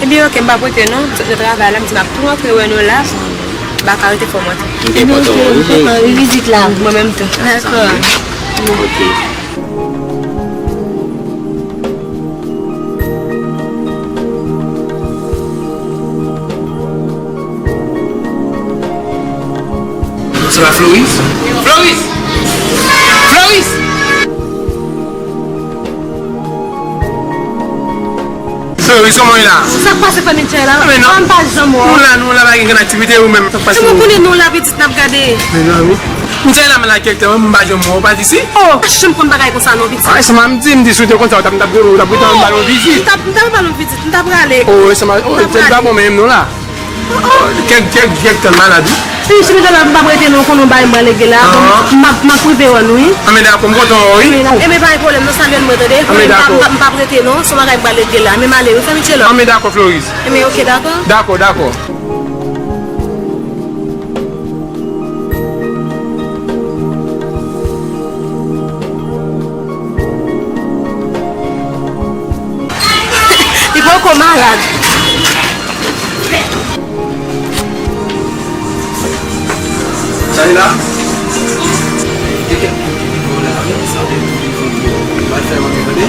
Ebyen, oke, m p ap rete non. M sot nan travay la, m di m ap tou rantre wè nou la. M pa ka rete, fò m antre. M te kontan wè w wi, cheri. Vizit la. Mwen menm tou. Dakò. Oke. Se pa Floris? Floris! Floris! Floris, kòman w ye la? Sa k pase fanmi Michayela? A, men non. An pa janm wè w. Nou la, nou la, pa gen grann aktivite, ou menm, sa k pase? Mwen konnen nou la, pitit, n ap gade. Men non, wi. Michayela, men la kèk tan, m pa janm wè w, pa t isi? Oh, pa janm konn bagay konsa non, pitit. Ay, sa m di, m di, si w te konn sa, w t ap, m t ap, w t ap gentan ba l yon vizit. M t ap, m t ap ba l yon vizit, m t ap prale. Oh, sa m, oh, tèt pa bon menm non la. Oh, oh, kèk, kèk, kèk tan malad, wi. Wi, si m te la, m p ap rete non, konnen w bay m pral regle la. M ap, m ap rive wè nou, wi. Anben dakò, m kontan wè w, wi. Anben, pa gen pwoblèm non, salye l mwen, tande. Anben dakò. M p ap, m p ap rete non, se yon bagay m pral regle la. Men m ale, wi, fanmi Michayela. Anben dakò, Floris. Anben, oke, dakò. Dakò, dakò. Li poko malad. Sa li la? Gen kèk moun ki vin vòlè avè m, sa vle di vin vòlè. Mwen fè yon tande.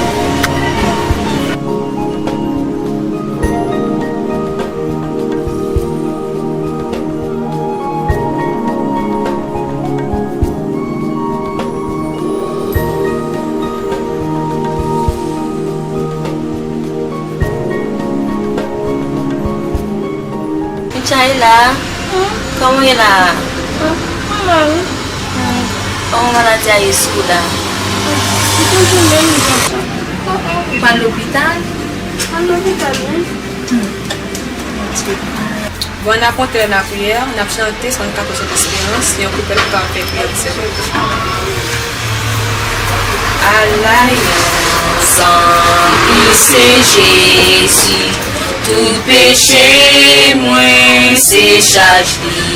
Michayela, kòman w ye la? Mwen la wi. Hmm, kòman maladi a ye sou ou la? Li toujou menm jan sa. Ou pa al lopital? Al lopital, wi. Hmm. Bon, n ap antre nan lapriyè, n ap chante Sòn katòz Sent Esperans, yon koupèt k ap fè priyè pou sèvitè. Ala yon zanmi se Jezi, tout peche mwen se chaj li.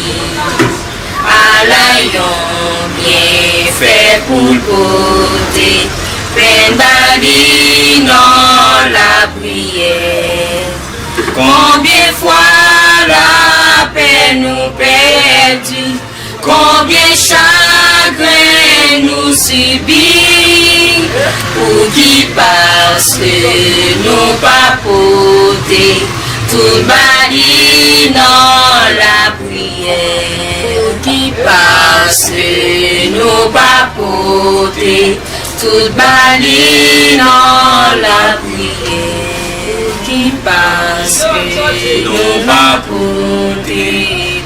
Ala yon byenfè pou l pote, penn ba li nan lapriyè. Konbyen fwa lapè nou pèdi, konbyen chagren nou sibi, pouki paske nou pa pote tout ba li nan lapriyè, pouki paske nou pa pote tout ba li nan lapriyè, ki paske nou pa pote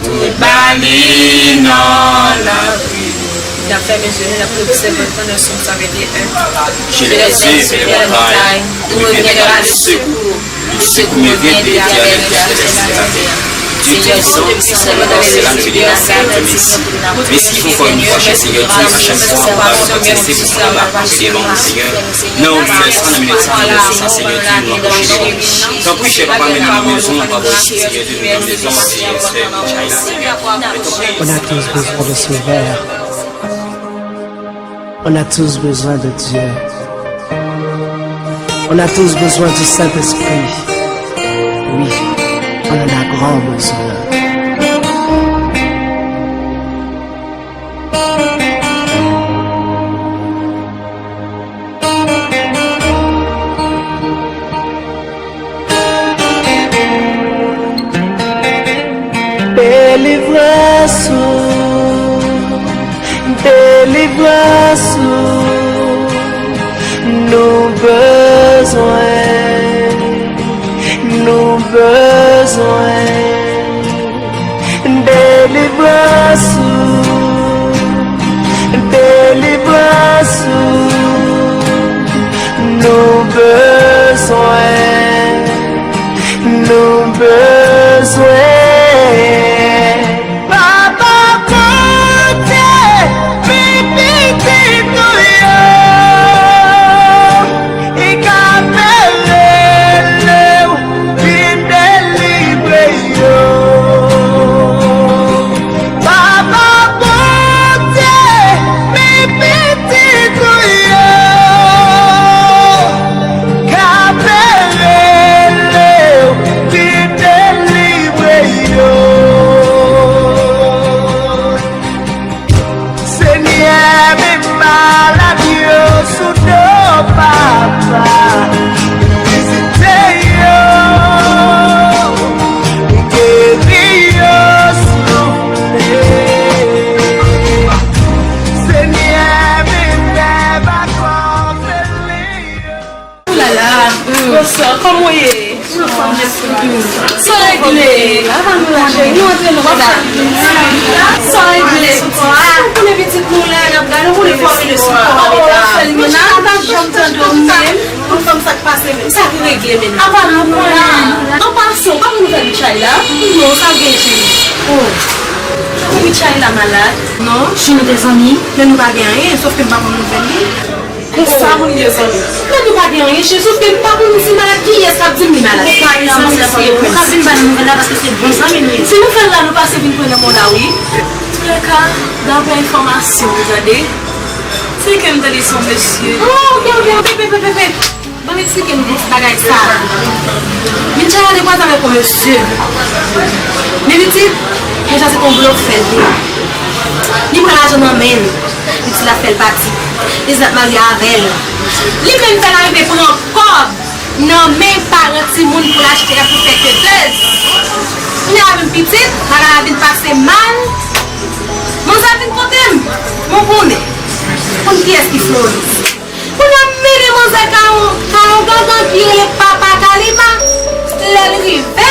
tout ba li nan lapriyè. N ap fèmen je nou, n ap priye pou sèvant lan nan Sòm san venteyen. Je lève les yeux vers les montagnes, d'où me viendra le secours. Le secours me vient de l'Éternel qui a fait les cieux et la terre. Dieu tout-puissant, c'est la nuit et la terre, Dieu merci. Mèsi pou fòs nou fòse, Senyè Dye, a chak fwa nou va kontinye pou nou kapab avanse devan ou, Senyè. Nan yon lè san nan minit sa, nou lè sa, Senyè Dye, nou apwoche devan ou. Tanpri, chè papa, men nou nan mezon, nou va voye Senyè Dye, nou nan mezon, Senyè, Senyè, Senyè. On a tous besoin de ce verre. On a tous besoin de Dieu. On a tous besoin du Saint-Esprit. Oui, on en a grand besoin. Delivrans ou, delivrans ou, nou Bonswa, kòman w ye? Sa regle? Apa nou la, cheri? Nou antre nan medam. Sa regle? Ou konnen pitit nou la, n ap gade, ou konnen fòmil yo sou kò a, medam. Mwen pa janm tande w menm. Yon fanm sa k pase menm. Sa ki regle menm? Apa nou konnen? An pasan, ou pa konn nouvèl Michaela? Non, sa gen, cheri. Oh. Ou konnen Michaela malad? Non, si nou te zanmi, men nou pa gen anyen, sòf ke m pa konn nouvèl li. Konsa moun gen zanmi. Men nou pa gen anyen, cheri, sòf ke m pa konn si l malad, kiyès k ap di m li malad? Ou pa gen zanmi, cheri. Ou ka vin ba nou nouvèl la paske se bon zanmi nou ye. Si nou fè l la, nou pase vin pran nan men w la, wi. Antoulèka, daprè enfòmasyon, ou tande, se ke m tande se yon mesye. Oh, ok, ok, ok, pe, pe, pe, pe. Ban m eksplike nou pou ti bagay sa a. Michaela te kwaze avèk yon mesye. Men pitit, mesye a se te yon blofè l te ye. Li pran lajan nan men l. Pitit la fè l pati. Pitit la marye avè l. Li menm fè l arive pran kòb nan men paran timoun pou l achte kèk pou fè ketèz. Kounye a menm pitit, bagay la vin pase mal. Manzè vin kote m. Bon, konnen. Konn kiyès ki Floris. Kounye a m mennen manzè ka yon, ka yon gangan ki rele Papa Kalima. Lè l rive,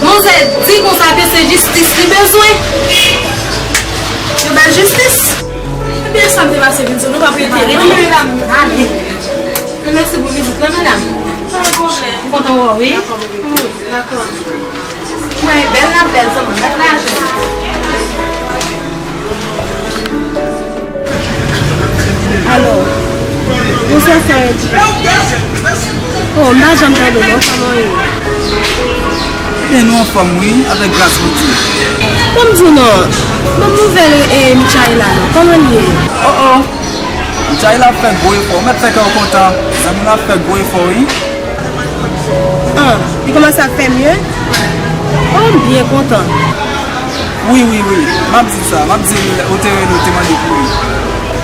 manzè di konsa ke se jistis li bezwen. Yo ba l jistis. Ebyen, sa m te pase vin sou nou, pa pou yo te rete. Wi, medam. Ale. Mèsi pou vizit lan, medam. Pa gen pwoblèm. M kontan wè w, wi. Dakò. Mwen bèl, n ap bèl, zanmi m. Gad lajan. Alò, bonswa, Sarah. Oh, m pa janm tande w, non, kòman w ye? Byen, nou anfòm, wi, avèk gras Bondye. Ban m di w non, ban m nouvèl, eh, Michaela, non, kòman l ye? Oh, oh, Michaela ap fè gwo efò, ou mèt fè kè w kontan, zanmi w ap fè gwo efò, wi. Ah, li kòmanse ap fè mye? Oh, m byen kontan. Wi, wi, wi. M ap di l sa. M ap di l ou te rele, ou te mande pou li.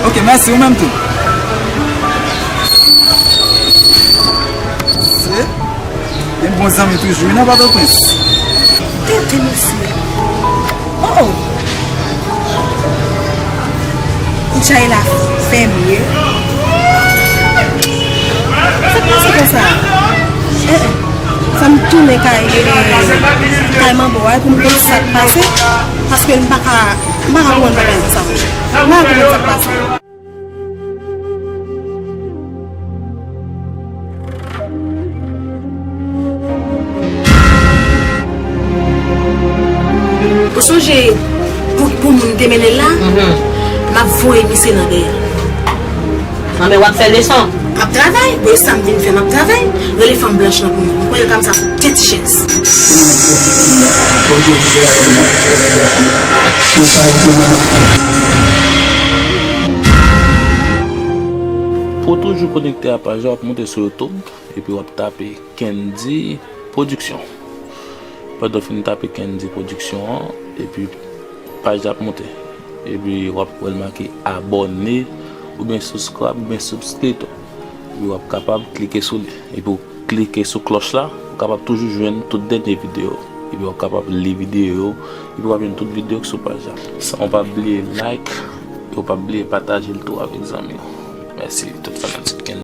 Ok, mèsi, ou menm tou. Se yon bon zanmi toujou, wi, nan Pòtoprens. Tete mesye. Oh, oh. Michaela fè mye. Sa k pase konsa? Eh, eh. Fò m tounen kay, eh, kay manbo a pou m konn sa k pase. Paske m pa ka, m pa ka konprann bagay sa. M pa ka konprann sa k pase. Ou sonje pou, pou moun te mennen l la? Mhm. M ap voye misye nan dèyè. Anben, w ap fè leson. M ap travay. Bon, e sa m vin fè, m ap travay. Rele fanm blanch lan pou mwen. Mwen kwè l ka m sa sou de ti chèz. Pou w toujou konekte a paj la, w ap monte sou YouTube, epi w ap tape Kendy Production. Pandan w fin tape Kendy Production an, epi paj la ap monte. Epi w ap wè l make abòne, oubyen subscribe, oubyen subscribe. Epi w ap kapab klike sou li. Epi w klike sou klòch la, ou kapab toujou jwenn tout dènye videyo. Epi w ap kapab li videyo yo, epi w ap jwenn tout videyo ki sou paj la. San w pa bliye like, e w pa bliye pataje l tou avèk zanmi w. Mèsi tout fanatik Kendy.